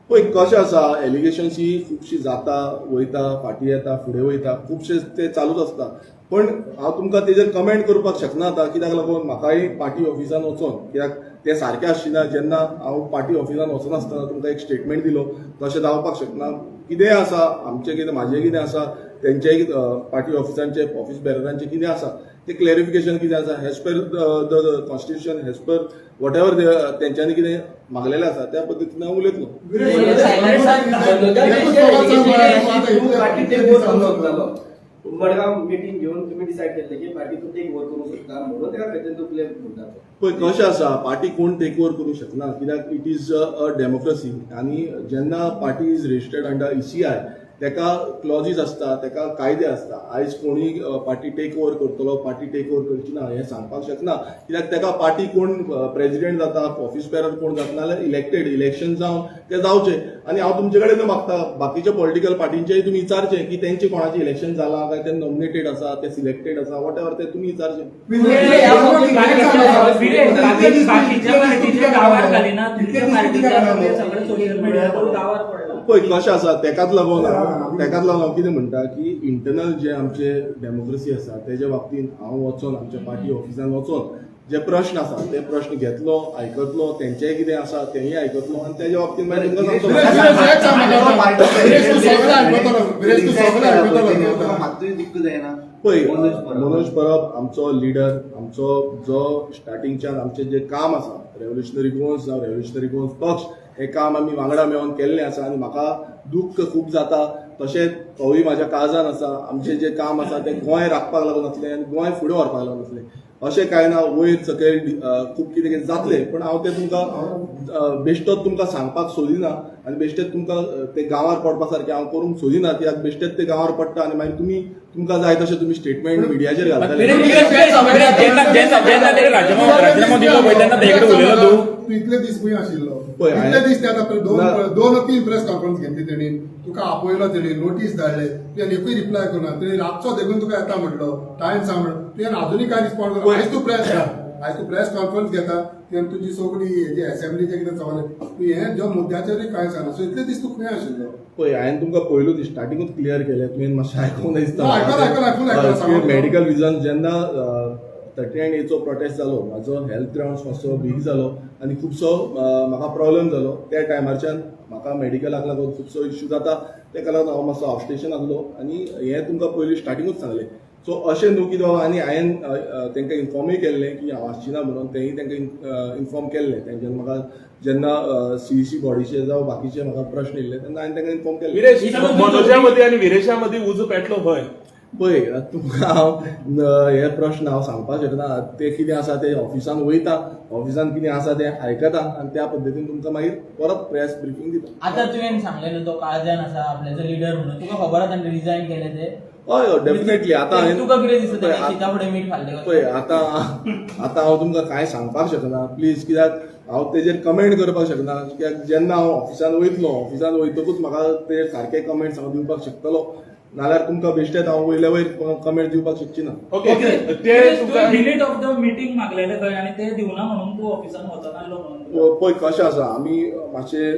पळय, कशें आसा, एलिगेशन्स ही खुबशी जाता, वयता, फाटीं येता, फुडें वयता, खुबशे ते चालूच आसता. पण हांव तुमकां तेजेर कमेंट करपाक शकना आतां, कित्याक लागून म्हाकाय पार्टी ऑफिसान वचोन, कित्याक तें सारकें आसचें जेन्ना हांव पार्टी ऑफिसान वचनासतना तुमकां एक स्टेटमेंट दिलो, तशें जावपाक शकना. कितेंय आसा आमचें, कितें म्हाजें कितें आसा तेंचे पार्टी ऑफिसांचे, ऑफिस बेररांचे कितें आसा ते क्लॅरिफिकेशन कितें आसा as per the constitution, as per whatever तेंच्यांनी कितें मागलेलें आसा त्या पद्दतीन हांव उलयतलो. पार्टी टेक ओव्हर करूंक शकतालो. मडगांव मिटींग घेवन तुम्ही डिसायड केल्ले की पार्टी तूं टेक ओव्हर करूंक शकता म्हणून तेका खंय तूं प्लेन म्हणटा तो. पळय, कशें आसा, पार्टी कोण टेक ओवर करूंक शकना, कित्याक it is a democracy आनी जेन्ना party is registered under ECI, तेका क्लॉजीस आसता, तेका कायदे आसता. आयज कोणी पार्टी टेक ओवर करतलो, पार्टी टेक ओवर करची ना हें सांगपाक शकना, कित्याक तेका पार्टी कोण प्रेजिडेंट जाता, ऑफिस बेरर कोण जाता, नाल्यार इलेक्टेड इलेक्शन जावन ते जावचे. आनी हांव तुमचे कडेन मागता, बाकीच्या पॉलिटिकल पार्टींचेय तुमी विचारचें की तेंचे कोणाचें इलेक्शन जालां काय ते नॉमिनेटेड आसा, ते सिलेक्टेड आसा, what ever, ते तुमी विचारचें. बाकीच्या पार्टीच्या गांवार घालिना, तुमच्या पार्टीच्या सगळे सोशल मिडियावर गांवार पडला. पळय कशें आसा, तेकाच लागून हांव कितें म्हणटा की इंटरनल जे आमचे डेमोक्रेसी आसा तेज्या बाबतींत हांव वचोन आमच्या पार्टी ऑफिसान वचोन जे प्रश्न आसा ते प्रश्न घेतलो, आयकतलो, तेंचेय कितें आसा तेंय आयकतलो आनी तेज्या बाबतींत मागीर तुमकां सांगतलो. मातूय दुख्ख जायना? पळय, मनोज परब. मनोज परब आमचो लिडर, आमचो जो स्टार्टिंगच्यान आमचें जें काम आसा, रेव्होल्युशनरी गोवन्स जावं रेव्होल्युशनरी गोवन्स पक्ष, हें काम आमी वांगडा मेळोन केल्लें आसा आनी म्हाका दुख्ख खूब जाता. तशेंच तोवूय म्हाज्या काळजान आसा. आमचें जें काम आसा तें गोंय राखपाक लागून आसलें आनी गोंय फुडें व्हरपाक लागून आसलें. अशें कांय ना, वयर सकयल खूब कितें कितें जातलें, पण हांव तें तुमकां बेश्टोच तुमकां सांगपाक सोदिना आनी बेश्टेच तुमकां ते गांवार पडपा सारकें हांव करूंक सोदिना, कित्याक बेश्टेच ते गांवार पडटा आनी मागीर तुमी तुमकां जाय तशें तुमी स्टेटमेंट मिडियाचेर घालतले. जेन्ना जेन्ना जेन्ना तेणे राजीनामो दिलो पळय तेन्ना तेजे कडेन उलयलो तूं? तू इतले दीस खंय आशिल्लो? पळय, इतले दीस ते आतां दोन ना. दोन तीन प्रेस कॉन्फरन्स घेतली तेणी, तुका आपयलो तेणी, नोटीस धाडले, तुवें एकूय रिप्लाय करूना. तेणी रातचो देखून तुका येता म्हटलो, टायम सांग म्हणलो, तुवें अजुनूय काय रिस्पॉन्स करूना. आयज तूं प्रेस कॉन्फरन्स घेता, तुवें तुजी सगळी हेजी असेंब्लीचें कितें चवलें, तूं हें जो मुद्द्याचेरूय कांय सांगना. सो इतले दीस तूं खंय आशिल्लो? पळय, हांवें तुमकां पयलूच स्टार्टिंगूच क्लियर केलें, तुवें मातशें आयकूंक दिसता. ना, आयकलां, आयकलां, full आयकलां, सांगू. मेडिकल रिजन, जेन्ना 39Aचो प्रोटेस्ट जालो, म्हाजो हेल्थ ग्रावंड मातसो वीक जालो आनी खुबसो म्हाका प्रॉब्लेम जालो. त्या टायमारच्यान म्हाका मेडिकलाक लागून खुबसो इश्यू जाता, तेका लागून हांव मातसो हावस स्टेशन आसलो आनी हें तुमकां पयलीं स्टार्टिंगूच सांगलें. सो अशें न्हू की बाबा, आनी हांवें तांकां इन्फॉर्मूय केल्लें की हांव आसची ना म्हणून. तेंय तांकां इन्फॉर्म केल्लें. तेंच्यांनी म्हाका जेन्ना सीईसी बॉडीचे जावं बाकीचे म्हाका प्रश्न येयल्ले तेन्ना हांवें तांकां इन्फॉर्म केल्लें. विरेश, मनोजा मदीं आनी विरेशा मदीं उजो पेटलो खंय? पळय, तुमकां हांव हे प्रश्न हांव सांगपाक शकना. ते कितें आसा ते ऑफिसान वयता, ऑफिसान कितें आसा तें आयकता आनी त्या पद्दतीन तुमकां मागीर परत प्रेस ब्रिफींग दिता. आता तुवें सांगलें न्हू तो काळजान आसा आपल्याचो लिडर म्हणून, तुका खबर आसा ताणें रिजायन केलें ते? हय हय, डेफिनेटली. आतां हांवें तुका कितें दिसता? पळय, ताणें शिता फुडें मीठ खाल्लें कसें? पळय, आतां आतां हांव तुमकां कांय सांगपाक शकना प्लीज, कित्याक हांव तेजेर कमेंट करपाक शकना, कित्याक जेन्ना हांव ऑफिसान वयतलो, ऑफिसान वयतकूच म्हाका ते सारके कमेंट्स हांव दिवपाक शकतलो. नाल्यार तुमकां बेश्टेच हांव वयले वयर कमेंट दिवपाक शकची ना. ओके, ते तुका मिनिट ऑफ the meeting मागलेले खंय आनी ते दिवना म्हणून तूं ऑफिसान वचनासलो म्हणून. पळय कशें आसा, आमी मातशें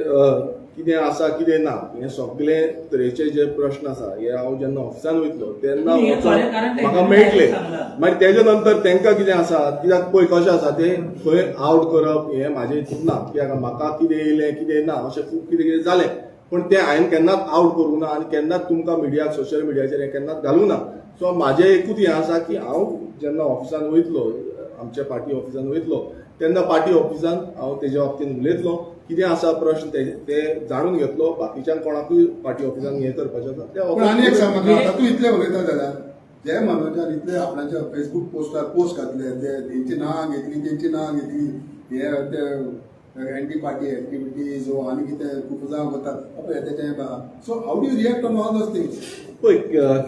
कितें आसा कितें ना हे सगळे तरेचे जे प्रश्न आसा हे हांव जेन्ना ऑफिसान वयतलो तेन्ना हे वचोन खरें, कारण म्हाका तेंच्यांनी मेळटले. सांगलां. मागीर तेजे नंतर तांकां कितें आसा, कित्याक पळय कशें आसा, ते खंय आवट करप हें म्हाजें हितून ना, कित्याक म्हाका कितें येयलें कितें ना अशें खूब कितें कितें जालें, पूण तें हांवें केन्नाच आवट करूंक ना आनी केन्नाच तुमकां मिडियाक सोशल मिडियाचेर हें केन्नाच घालूंक ना. सो म्हाजें एकूच हें आसा की हांव जेन्ना ऑफिसान वयतलो, आमच्या पार्टी ऑफिसान वयतलो, तेन्ना पार्टी ऑफिसान हांव तेज्या बाबतीन उलयतलो, कितें आसा प्रश्न ते ते जाणून घेतलो. बाकीच्यांक कोणाकूय पार्टी ऑफिसान हें करपाचें आसा ते पण आनी एक सांग ऑफिस म्हाका, आतां तूं इतलें उलयता जाल्यार जे मनोजान इतले आपणाच्या फेसबूक पोस्टार पोस्ट घातले, ते तेंची नांवां घेतली, तेंची नांवां घेतली, हे ते एंटी पार्टी एक्टिविटीज हो आनी कितें कुपुजांव करतात पळय तेचें. So how do you react on all those things? पळय,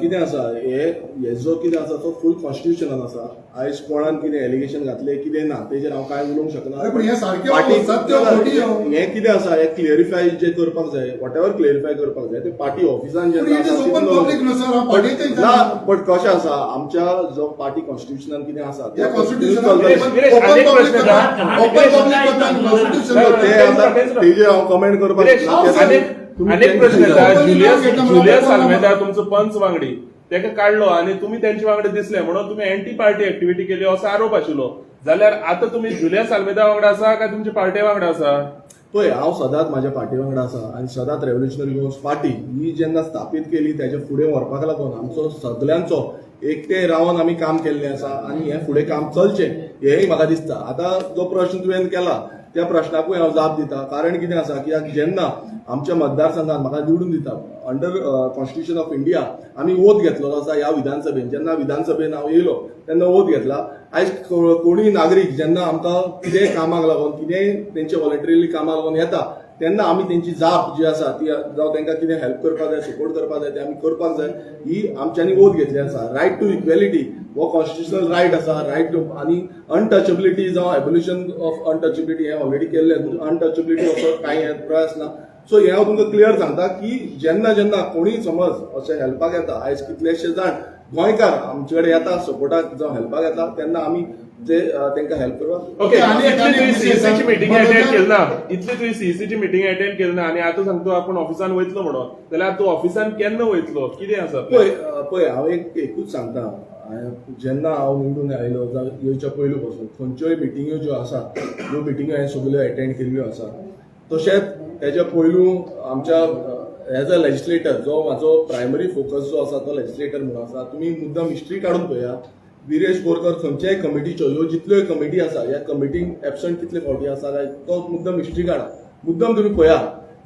कितें आसा, हे हेजो कितें आसा तो फूल कॉन्स्टिट्युशनान आसा. आयज कोणान कितें एलिगेशन घातलें कितें ना तेजेर हांव कांय उलोवंक शकना. अरे, पण हें सारकें सत्य खोटी हो. हें कितें आसा, हें क्लियरिफाय जें करपाक जाय, what ever clarify करपाक जाय ते पार्टी ऑफिसान पण जेन्ना it is आसा open तितलो- public न्हू सर, हांव पार्टीचें ना, पण कशें आसा, आमच्या जो पार्टी कॉन्स्टिट्युशनान कितें आसा हे कॉन्स्टिट्युशन विरेश, विरेश, ओपन आनी एक पब्लीक प्रश्न करता, ओपन पब्लीक करता कॉन्स्टिट्युशन. ते आतां तेजेर हांव कमेंट करपाक विरेश, शकना. ते तुम्ही अनेक प्रश्न येता. ओपन जुलियस घेतला म्हणून जुलियस ओपन आल्मेदा तुमचो पंच वांगडी, तेका काडलो आनी तुमी तेंचे वांगडा दिसले म्हणून तुमी एंटी पार्टी एक्टिविटी केली असो आरोप आशिल्लो, जाल्यार आतां तुमी जुलियस आल्मेदा वांगडा आसा काय तुमच्या पार्टे वांगडा आसा? पळय, हांव सदांच म्हाज्या पार्टी वांगडा आसा आनी सदांच रेव्होल्युशनरी गोवन्स पार्टी ही जेन्ना स्थापीत केली त्याच्या फुडें व्हरपाक लागून आमचो सगल्यांचो एकटे रावन आमी काम केल्लें आसा आनी हें फुडें काम चलचें हेंय म्हाका दिसता. आतां जो प्रश्न तुवें केला त्या प्रश्नाकूय हांव जाप दिता, कारण कितें आसा कित्याक जेन्ना आमच्या मतदारसंघात म्हाका निवडून दिता, अंडर कॉन्स्टिट्यूशन ऑफ इंडिया आमी ओथ घेतलेलो आसा ह्या विधानसभेन. जेन्ना विधानसभेन हांव येयलो तेन्ना ओथ घेतला. आयज कोणूय नागरीक जेन्ना आमकां कितेंय कामाक लागून, कितेंय तेंचे वॉलंटरीली कामाक लागून येता तेन्ना आमी तेंची जाप जी आसा ती, जावं तांकां कितें हेल्प करपाक जाय, सपोर्ट करपाक जाय, ते आमी करपाक जाय, ही आमच्यांनी ओथ घेतली आसा. रायट टू इक्वेलिटी हो कॉन्स्टिट्युशनल रायट आसा, रायट टू आनी अनटचेबिलिटी जावं एबोल्युशन ऑफ अनटचेबिलिटी हें ऑलरेडी केल्लें. अनटचेबिलिटी असो कांय हे प्रयास ना. सो हें हांव तुमकां क्लियर सांगता की जेन्ना जेन्ना कोणीय समज अशें हेल्पाक येता, आयज कितलेशे जाण गोंयकार आमचे कडेन येता सपोर्टाक जावं हेल्पाक येता, तेन्ना आमी जे तांकां हेल्प करपाक ओके. आणि एक- इतली आणि तुवें एक विशय सीईसीची आसा. मिटींग अटेंड केली ना, इतली तुवें सीईसीची मिटींग अटेंड केली ना आनी आतां सांगता आपूण ऑफिसान वयतलो म्हणून, जाल्यार तूं ऑफिसान केन्ना वयतलो, कितें आसा? पळय पळय, हांव एक एकूच सांगता, हांवें जेन्ना हांव निवडून आयलो जावं येवच्या पयलू पासून खंयच्योय मिटिंग्यो ज्यो आसा ह्यो मिटिंग्यो हांवें सगल्यो एटेंड केल्ल्यो आसा. तशेंच तेच्या पयलू आमच्या एज अ लेजिस्लेटर जो म्हाजो प्रायमरी फोकस जो आसा तो लेजिस्लेटर म्हणून आसा. तुमी मुद्दम हिस्ट्री काडून पळया, विरेश बोरकर खंयच्याय कमिटीच्यो ह्यो जितल्योय कमिटी आसा ह्या कमिटींक एबसंट कितले फावटी आसा काय तो मुद्दम हिस्ट्री काडा. मुद्दम तुमी पळया,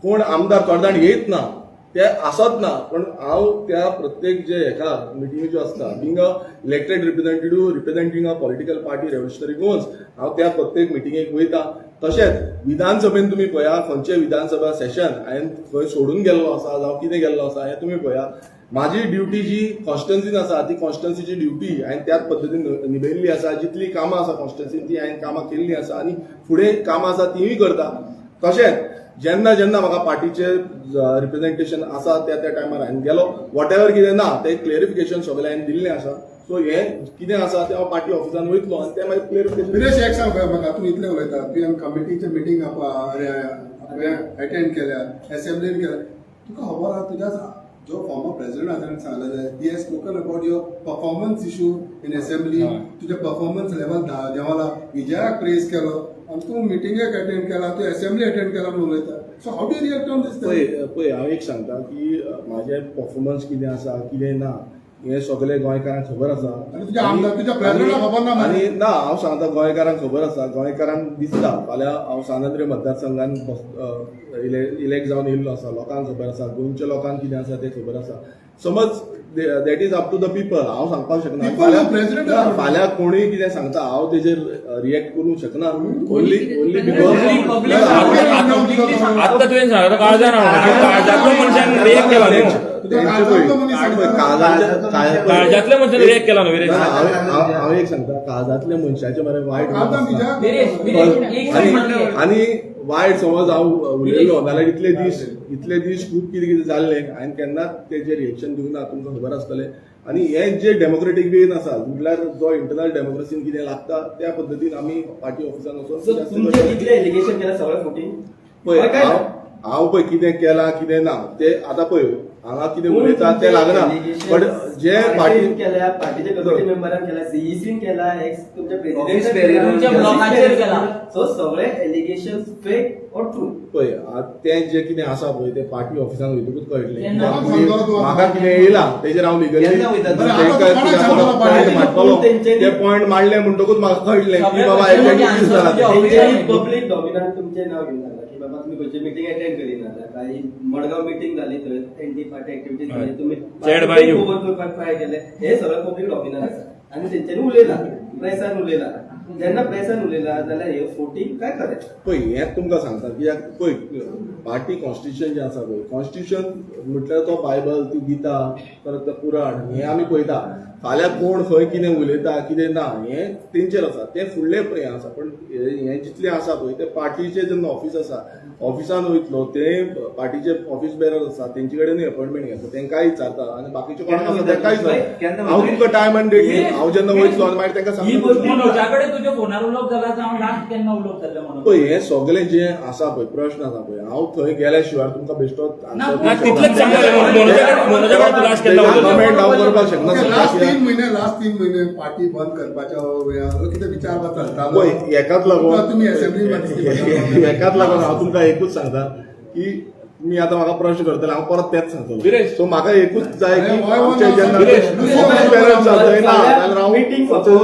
कोण आमदार थोडे जाण येयत ना, ते आसत ना, पण हांव त्या प्रत्येक जे हेका मिटिंगी ज्यो आसता, being a elected representative representing a political party Revolutionary Goans, हांव त्या प्रत्येक मिटिंगेक वयता. तशेंच विधानसभेन तुमी पळया, खंयचे विधानसभा सेशन हांवें खंय सोडून गेल्लो आसा जावं कितें गेल्लो आसा हें तुमी पळया. म्हाजी ड्युटी जी कॉन्स्टिट्युन्सीन आसा ती कॉन्स्टिट्युन्सीची ड्युटी हांवें त्याच पद्दतीन निभयल्ली आसा. जितली कामां आसा कॉन्स्टिट्युन्सीन ती हांवें कामां केल्लीं आसा आनी फुडें कामां आसा तिवूय करता. तशेंच जेन्ना जेन्ना म्हाका पार्टीचे रिप्रेझेंटेशन आसा त्या त्या टायमार हांवें गेलो. What ever कितें ना तें क्लेरिफिकेशन सगळें हांवें दिल्लें आसा. सो हें कितें आसा तें हांव पार्टी ऑफिसान वयतलो आनी तें मागीर क्लेरिफिकेशन. विरेश, एक सांग पळय म्हाका, तूं इतलें उलयता, तुवें कमिटीचे मिटींग अटेंड केल्या, एसेंब्लीन केल्या, तुका खबर आहा तुज्या जो फॉर्मर प्रेसिडेंट आसा ताणें सांगलेलें, he has spoken about your performance issue in assembly. तुजें परफॉर्मन्स लेवल देंवला, विजयाक प्रेज केलो आनी तूं मिटिंगेक अटेंड केला, तूं एसेंब्ली अटेंड केला म्हणून उलयता. So how do react on this? पळय पळय, हांव एक सांगता की म्हाजें परफॉर्मन्स कितें आसा कितें ना हें सगळें गोंयकारांक खबर आसा. आनी तुज्या आमदार, तुज्या प्रेसिडेंटाक खबर ना मरे? आनी ना, हांव सांगता, गोंयकारांक खबर आसा, गोंयकारांक दिसता. फाल्यां हांव सांत मतदारसंघान इलेक्ट जावन येयल्लो आसा, लोकांक खबर आसा, गोंयच्या लोकांक कितें आसा तें खबर आसा. समज that is up to the people, हांव सांगपाक शकना. People, president. ना, फाल्यां कोणूय कितें सांगता हांव तेजेर रिएक्ट करूंक शकना, ओनली only Public- because आत्ता तुवें सांगता काळजान, काळजांतलो मनशान रिएक्ट केला न्हू. काळजांतल्या मनशान रिएक्ट केला न्हू विरेश. हांव एक सांगता, काळजांतल्या मनशाचे मरे वायट काळजान आसता. विजयाक विरेश, विरेश, एक आणि आणि वायट समज हांव उलयलो जाल्यार इतले दीस खूब कितें कितें जाल्लें, हांवें केन्नाच तेजेर रिएक्शन दिवंक ना, तुमकां खबर आसतलें. आनी हें जे डेमोक्रेटीक वेन आसा म्हटल्यार जो इंटरनल डेमोक्रेसीन कितें लागता त्या पद्दतीन आमी पार्टी ऑफिसान सो वचून तुमचे कितले एलिगेशन केला सगळे फोटीन? पळय, हांव पळय कितें केलां कितें ना ते आतां पळय हांगा कितें उलयता तें लागना, बट जे पार्टी केल्या, पार्टीच्या कमिटी मेंबरान केला, सीईसीन केला, एक्स तुमच्या Office bearer. तुमच्या ब्लॉकाचेर केला. सो सगळे एलिगेशन फेक ऑर ट्रू? पळय, तें जें कितें आसा पळय तें पार्टी ऑफिसान वयतकूच कळटलें. केन्ना? म्हाका कितें येयलां तेजेर हांव लिगली केन्ना वयता तूं? बरें, आतां तूं कोणाक सांगतलो पॉयंट मांडटलो. तेंच्यांनी- ते पॉयंट मांडले म्हणटकूच म्हाका कळटलें की सगळे बाबा क्वेश्चनाचे हेजें कितें answer जालां तुज्या तें. तेंच्यांनी पब्लीक डॉमिनान तुमचें नांव घेवन सांगलां की बाबा तुमी खंयची मिटींग अटेंड करिना, काही मडगांव मिटींग जाली थंय एंटी पार्टी एक्टिविटीज जाली, तुमी Chaired by you. Over करपाक ट्राय केले, हे सगळें पब्लीक डॉमिनान आसा आनी तेंच्यांनी उलयला, प्रेसान उलयला. जेन्ना प्रेसान उलयला जाल्यार हे फोटींग काय खरें? पळय, हें तुमकां सांगता कित्याक पळय, पार्टी कॉन्स्टिट्युशन जें आसा पळय, कॉन्स्टिट्युशन म्हटल्यार तो बायबल, ती गीता, परत तो कुराण हें आमी पळयता. फाल्यां कोण खंय कितें उलयता कितें ना हें तेंचेर आसा, तें फुडलें हें आसा. पण हें जितलें आसा पळय तें पार्टीचें जेन्ना ऑफीस आसा, ऑफिसान वयतलो, ते पार्टीचे ऑफीस बेरर आसा तेंचे कडेनूय अपॉयंटमेंट घेता, तेंकांय विचारता आनी बाकीचे कोणाक आसा तेंकांय विचारता. केन्ना हांव तुमकां टायम आनी डेट दिता, हांव जेन्ना वयतलो आनी मागीर तेंकां ही सांगता. गोष्ट- मनोजा कडेन तुज्या फोनार उलोवप जाला जावं लास्ट केन्ना उलोवप जाल्लें म्हणून? पळय, हें सगळें जें आसा पळय, प्रश्न आसा पळय, हांव थंय गेल्या शिवाय तुमकां बेश्टो ना, आन्सर ना, तितलेंच सांगता रे. मनोजा कडेन तूं लास्ट केन्ना उलयलो? कमेंट हांव करपाक शकना. Okay, last 3 म्हयने, लास्ट 3 म्हयने पार्टी बंद करपाच्या कितें विचार चलतालो. पळय, हेकाच लागून तुमी असेंब्ली हेकाच लागून हांव तुमकां एकूच सांगता की तुम्ही आतां म्हाका प्रश्न करतले, हांव परत तेच सांगतलो. विरेश. सो म्हाका एकूच जाय की अरे, वय आमचे जेन्ना विरेश. ऑफिस बेरर्स जातले ना जाल्यार हांव मिटींग वचून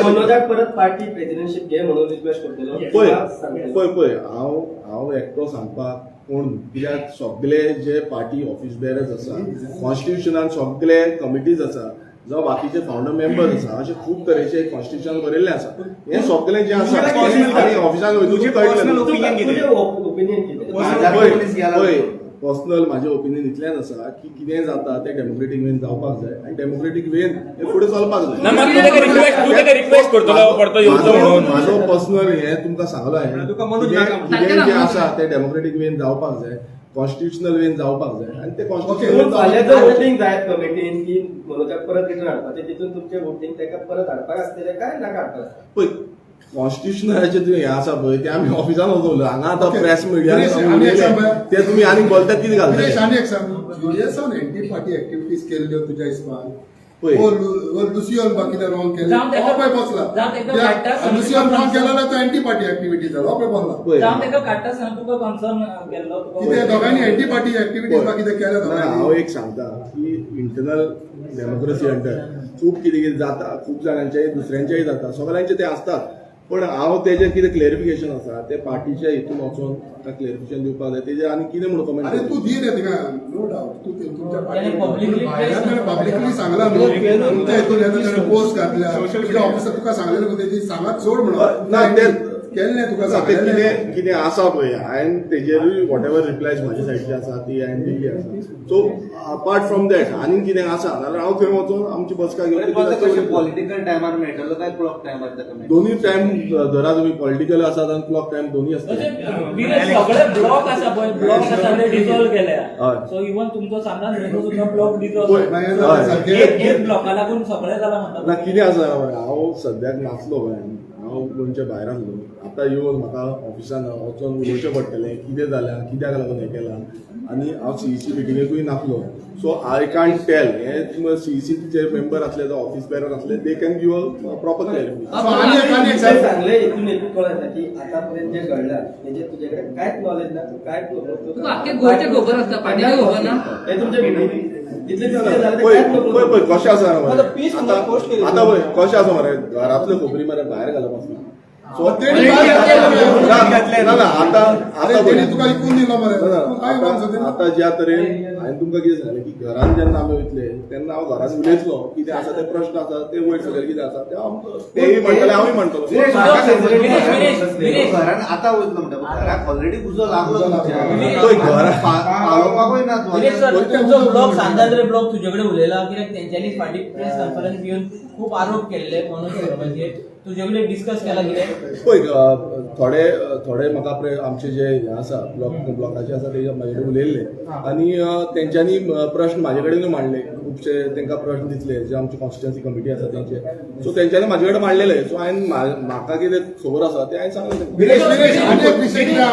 मनोजाक परत पार्टी प्रेसिडेंटशीप घे म्हणून रिक्वेस्ट करतलो. पळय तुका सांगतलो. पळय पळय, हांव हांव एकटो सांगपाक कोण न्हू, कित्याक सगळे जे पार्टी ऑफिस बेरर्स आसा, कॉन्स्टिट्युशनान सगळे कमिटीज आसा, जावं बाकीचे फाउंडर मेंबर्स आसा, अशे खूब तरेचे कॉन्स्टिट्युशन बरयल्ले आसा. हे सगळे जे आसा आनी ऑफिसान वयतकूच कळटलें. ओपिनियन कितें? तुजें ओपिनियन कितें? काळजांतलो मनीस गेला. पळय, पर्सनल म्हाजें ओपिनियन इतलेंच आसा की कितें जाता तें डेमोक्रेटीक वेन जावपाक जाय आनी डेमोक्रेटीक वेन हें फुडें चलपाक जाय. ना, मग तूं ताका रिक्वेस्ट करतलो परतो येवचो म्हणून? म्हाजो पर्सनल हें तुमकां सांगलो हांवें, कितें जें आसा तें डेमोक्रेटीक वेन जावपाक जाय, कॉन्स्टिट्युशनल वेन जावपाक जाय आनी तें पूण फाल्यां कॉन्स्टिट्युशनल जर वोटींग जायत कमिटीन की मनोजाक परत रिटर्न हाडपाचें, तितून तुमचें वोटींग ताका परत हाडपाक आसतलें काय नाका हाडपाक आसतलें? पळय, कॉन्स्टिट्युशनाचें तुवें हें आसा पळय, तें आमी ऑफिसान वचून हांगा आतां प्रेस मिडिया विरेश, आनी एक सांग पळय. ते तुमी आनी बोलतात कितें विरेश, घालतले. आनी एक सांग, युडीएसान एंटी पार्टी एक्टिविटीज केल्ल्यो तुज्या हिसपान? पळय. लुसियोन बा कितें रॉंग केलें जावं हो पळय बसला. जावं तेका काडटा. लुसियोन रॉंग केला जाल्यार तो एंटी पार्टी एक्टिविटी जालो, हो पळय बसला. पळय. जावं तेका काडटा आसतना तुका कन्सर्न केल्लो तुका? कितें दोगांनी एंटी पार्टी एक्टिविटीज बा कितें केल्या ना, हांव दोगांनी? एक सांगता की इंटरनल डेमोक्रेसी अंडर खूब कितें कितें जाता, खूब जाणांचेय दुसऱ्यांचेय जाता, सगळ्यांचे ते आसतात. पण हांव तेजेर कितें क्लेरिफिकेशन आसा ते पार्टीच्या हितून वचोन म्हाका क्लेरिफिकेशन दिवपाक जाय. तेजेर आनी कितें म्हणून अरे, कमेंट? तू दी रे तिका, नो डाऊट. तू तुमच्या त्याने publicly publicly सांगला न्हू, तुमच्या हितून येता, त्याने पोस्ट घातल्या तुझ्या ऑफिसात, तुका सांगलेलं न्हू तेजी सांगात सोड म्हणून. ना, ते केल्लें तुका ना, ते सांगलें. कितें कितें आसा पळय, हांवें तेजेरूय what ever replies म्हाज्या सायडीचे आसा ती हांवें दिल्ली आसा. सो अपार्ट फ्रॉम that आनीक कितें आसा जाल्यार हांव थंय वचोन आमची बसका घेवन. पॉलिटिकल टायमार मेळटलो काय क्लॉक टायमार ताका मेळटलो? दोन्ही टायम धरा तुमी, पॉलिटिकल आसात आनी क्लॉक टायम दोन्ही आसता. तशें विरेश, सगळे ब्लॉक आसा पळय, ब्लॉक आसा ते डिसॉल्व केल्या. हय. सो इवन तुमचो सांगा न्हय सुद्दां ब्लॉक डिसॉल्व. मागीर हय. सारकें. एक एक ब्लॉका लागून सगळें जालां ना, म्हणटा. कितें आसा मरे, हांव सद्याक नासलो गोंयान, हांव गोंयच्या भायर आसलो. आतां येवन म्हाका ऑफिसान वचोन उलोवचें पडटलें कितें जालां, कित्याक लागून हें केलां. आनी हांव सीईसी मिटिंगेकूय नासलो, सो I can't tell. हे सीईसीचे मेंबर आसले जावं ऑफिस बेरर आसले, they can give a proper clarification. So आनी एक तुवें सांग. सांगलें हितून एकूच कळोन येता की आतापर्यंत जें घडलां तेजें तुजे कडेन कांयच नॉलेज ना, तूं कांयच तुका आख्खे गोंयचें खबर आसता, पार्टीचें खबर ना? हें तुमचें मिटींग तितलें तितलें जालें तें पळय कांयच पळय पळय, कशें आसा मरे, आतां पीस म्हणून post केली. आतां पळय कशें आसा मरे, घरांतल्यो खबरी मरे भायर घालप आसना. सो तेणी भायर ना ना ना, आतां अरे, आतां तेणी पळय. तुका इकून दिलो मरे. ना, ना, तूं काय आतां म्हणता? आतां ज्या तरेन हांवें तुमकां कितें सांगलें की घरान जेन्ना आमी वयतले तेन्ना हांव घरान उलयतलो, कितें आसा ते प्रश्न आसा ते वयर सगळे कितें आसा ते हांव तेय म्हणटले, हांवूय म्हणटलो. विरेश, विरेश, विरेश. घरान आतां वयतलो म्हणटा, घराक ऑलरेडी उजो लागलो तुमच्या. पळय, घरा पालोवपाकूय ना तूं. विरेश सर, तुमचो ब्लॉक सांतांद्रे ब्लॉक तुजे कडेन उलयला, कित्याक तेंच्यांनी फाटीं प्रेस कॉन्फरन्स घेवन खूब आरोप केल्ले मनोज परबाचेर. तुजे कडेन डिस्कस केला कितें? पळय, थोडे थोडे म्हाका आमचे जे हे आसा ब्लॉक ब्लॉकाचे आसा ते म्हाजे कडेन उलयल्ले आनी तेंच्यांनी प्रश्न म्हाजे कडेनूय मांडले खुबशे. तेंकां प्रश्न दिसले जे आमची कॉन्स्टिट्युन्सी कमिटी आसा तेंचे, सो तेंच्यांनी म्हाजे कडेन मांडलेले. सो हांवें म्हाका कितें खबर आसा तें हांवें सांगलें तेंकां. विरेश, विरेश, आनी एक विशय कितें आहा?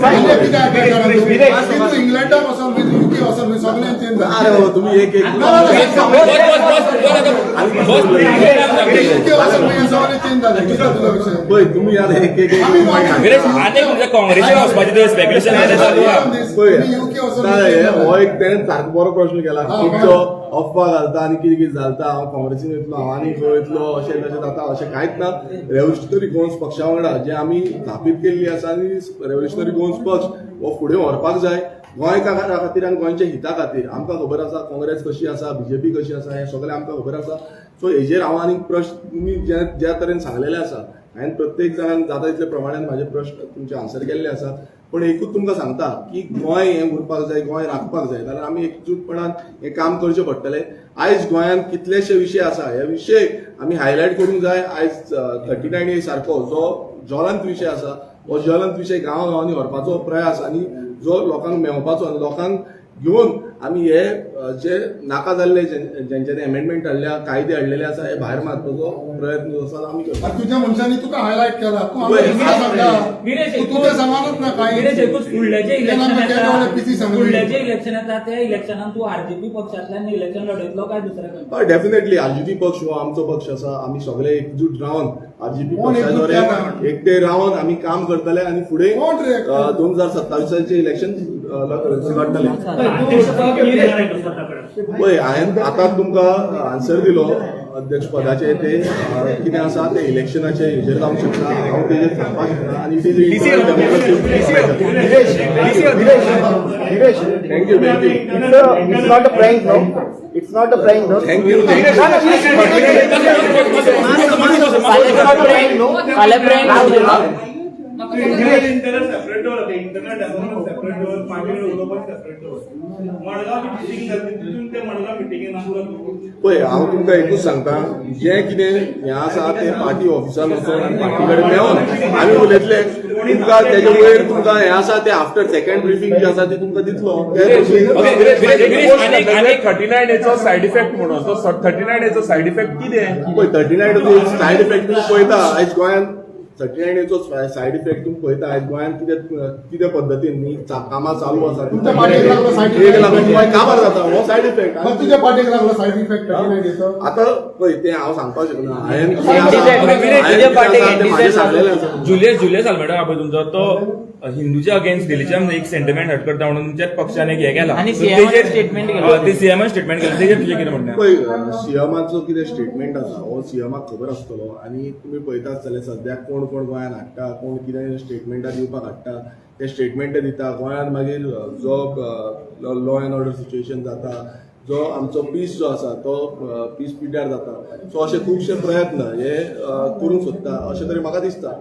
आनी एक कितें आहा? तूं इंग्लंडाक वचोन, युके वचोन, सगळ्यांक चेंज. अरे बाबा, तुम्ही एक एक ना, ना, ना. बस बस बस बस आता, बस. युके वचोन सगळें चेंज जालें, कितें तुजो विशय? पळय, तुम्ही आता एक एक एक विरेश, आनी तुमच्या काँग्रेसीन वचपाचें तुवें स्पेक्युलेशन चालू आहा. पळय, युके वचोन ना, हो एक तेणें सारको बरो प्रश्न केला. खुबसो अफवा घालता आनी कितें कितें घालता, हांव काँग्रेसीन वयतलो, हांव आनी खंय वयतलो, अशें तशें जाता. अशें कांयच ना. रेव्होल्युशनरी गोवन्स पक्षा वांगडा जे आमी स्थापीत केल्ली आसा आनी रेव्होल्युशनरी गोवन्स पक्ष हो फुडें व्हरपाक जाय गोंयकारा खातीर आनी गोंयच्या हिता खातीर. आमकां खबर आसा काँग्रेस कशी आसा, बीजेपी कशी आसा, हें सगळें आमकां खबर आसा. सो हेजेर हांव आनी प्रश्न तुमी ज्या ज्या तरेन सांगलेले आसा, हांवें प्रत्येक जाणान जाता तितले प्रमाणान म्हाजे प्रश्न तुमचे आन्सर केल्ले आसा. पण एकूच तुमकां सांगता की गोंय हें उरपाक जाय, गोंय राखपाक जाय जाल्यार आमी एकजूटपणान हें काम करचें पडटलें. आयज गोंयांत कितलेशे विशय आसा, हे विशय आमी हायलायट करूंक जाय. आयज 39A सारको जो ज्वलंत विशय आसा, हो ज्वलंत विशय गांवागांवांनी व्हरपाचो प्रयास आनी जो लोकांक मेवपाचो आनी लोकांक घेवन आमी हे जे नाका जाल्ले जेंच्यांनी अमेंडमेंट हाडल्या, कायदे हाडलेले आसा, हे भायर मारपाचो प्रयत्न जो आसा तो आमी करता. आनी तुज्या मनशांनी तुका हायलायट केला, तूं पळय, आमकां दुसरें सांगता. विरेश, तूं तुजें सांगूच ना कांय. विरेश, एकूच फुडलें जें इलेक्शन तेन्ना आमकां येता, केन्ना पीसी सांगली. फुडलें जें इलेक्शन येता त्या इलेक्शनान तूं आरजीपी पक्षांतल्यान इलेक्शन लढयतलो काय दुसऱ्या खंय? हय, डेफिनेटली आरजीपी पक्ष हो आमचो पक्ष आसा. आमी सगळे एकजूट रावन आरजीपी कोण एकजूट पक्षाद्वारे केला? एकटे रावन आमी काम करतले आनी फुडें कोण रे? 2027 इलेक्शन लढतले. पळय, हांवें आतां तुमकां आन्सर दिलो अध्यक्ष पदाचे. ते कितें आसा ते इलेक्शनाचे हेजेर जावंक शकता, हांव तेजेर सांगपाक शकना आनी it is thank you, thank you. It's not a prank, no. It's not a prank, no. Thank you, thank you. फाल्यां prank न्हू, फाल्यां prank न्हू. इंटरनल सेपरेट दवर, इंटरनल डेमोक्रेसी सेपरेट दवर, पार्टी उलोवपाक सेपरेट दवर. मडगांव मिटींग जाली, तितून ते मडगांव मिटिंगेन आसलो तूं. पळय, हांव तुमकां एकूच सांगता, जें कितें हें आसा तें पार्टी ऑफिसान वचोन आनी पार्टी कडेन मेळोन आमी उलयतले. तुमकां तेजे वयर तुमकां हें आसा तें आफ्टर सेकंड ब्रिफींग जें आसा तें तुमकां दितलो. आनी 39 एचो सायड इफेक्ट म्हणून, तो 39 एचो सायड इफेक्ट कितें? पळय, 39 सायड इफेक्ट तुमी पळयता आयज गोंयांत, 39 एचो सायड इफेक्ट तुमी पळयता आयज गोंयांत कितें कितें पद्दतीन न्ही कामां चालू आसा. तुमच्या पार्टीक लागलो side effect. एक लागून गोंय काबार जाता, हो सायड इफेक्ट. मग तुज्या पार्टीक लागलो सायड इफेक्ट 39 येतो. आतां पळय, तें हांव सांगपाक शकना. हांवें कितें Okay, आसा, विरेश, हांवें तुज्या कितें पार्टीक आसा तें म्हाजें NDC सांगलेलें आसा. जुलियस आल्मेडा पळय तुमचो, तो हिंदूच्या अगेन्स्ट रिलिजन एक सेंटिमेंट हर्ट करता म्हणून तुमच्याच पक्षान एक हे केला. आनी So CM न तेजेर- statement केलें. हय, ते सीएमान स्टेटमेंट केलें, तेजेर तुजें कितें म्हणणें? पळय, सीएमाचो कितें स्टेटमेंट आसा हो सीएमाक खबर आसतलो. आनी तुमी पळयता आसतले सद्याक कोण कोण गोंयांत हाडटा, कोण कितें स्टेटमेंटां दिवपाक हाडटा, ते स्टेटमेंट दिता गोंयांत. मागीर जो लॉ एंड ऑर्डर सिच्युएशन जाता, जो आमचो पीस जो आसा तो पीस पिड्ड्यार जाता. सो अशे खुबशे प्रयत्न हे करूंक सोदता अशें तरी म्हाका दिसता.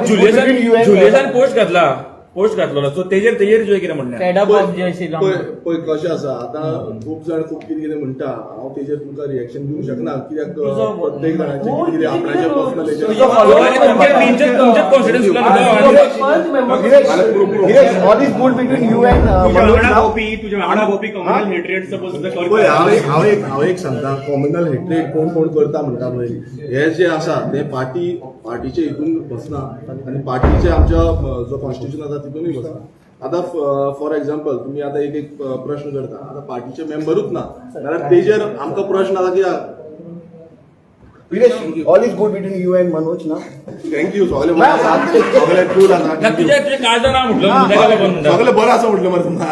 जुलियसान पोस्ट घातलो, सो तेजेर तेजेर तुजें कितें म्हणणें? Fed up of Jai Shri Ram. पळय पळय कशें आसा, आतां खूब जाण खूब कितें कितें म्हणटा, हांव तेजेर तुमकां रिएक्शन दिवंक शकना, कित्याक प्रत्येक जाणाचें कितें कितें आपणाचें पर्सनल तुजो हेजेर. follower तुमच्याच कॉन्फिडन्स. पंच member all is good between you and तुज्या वांगडा गोपी, तुज्या वांगडा गोपी कम्युनल हेट्रेड सपोज पळय, हांव एक सांगता, कॉम्युनल हेट्रेड कोण कोण करता म्हणटा पळय, हे जे आसा ते पार्टीचे हितून बसना आनी पार्टीचे आमच्या जो कॉन्स्टिट्यूशन आसा तितूनय बसना. आतां फॉर एग्जाम्पल तुमी आतां एक एक प्रश्न करता, आतां पार्टीचे मेंबरूच ना जाल्यार तेजेर आमकां प्रश्न आसा कित्याक? Viresh, all is good between you and Manoj ना? Thank you, सगळे बरें आसा, सगळे कूल आसा. तुज्या तुज्या काळजान ना म्हटलं, ताका लागून म्हणटा. सगळे बरें आसा म्हटलें मरे तुमकां.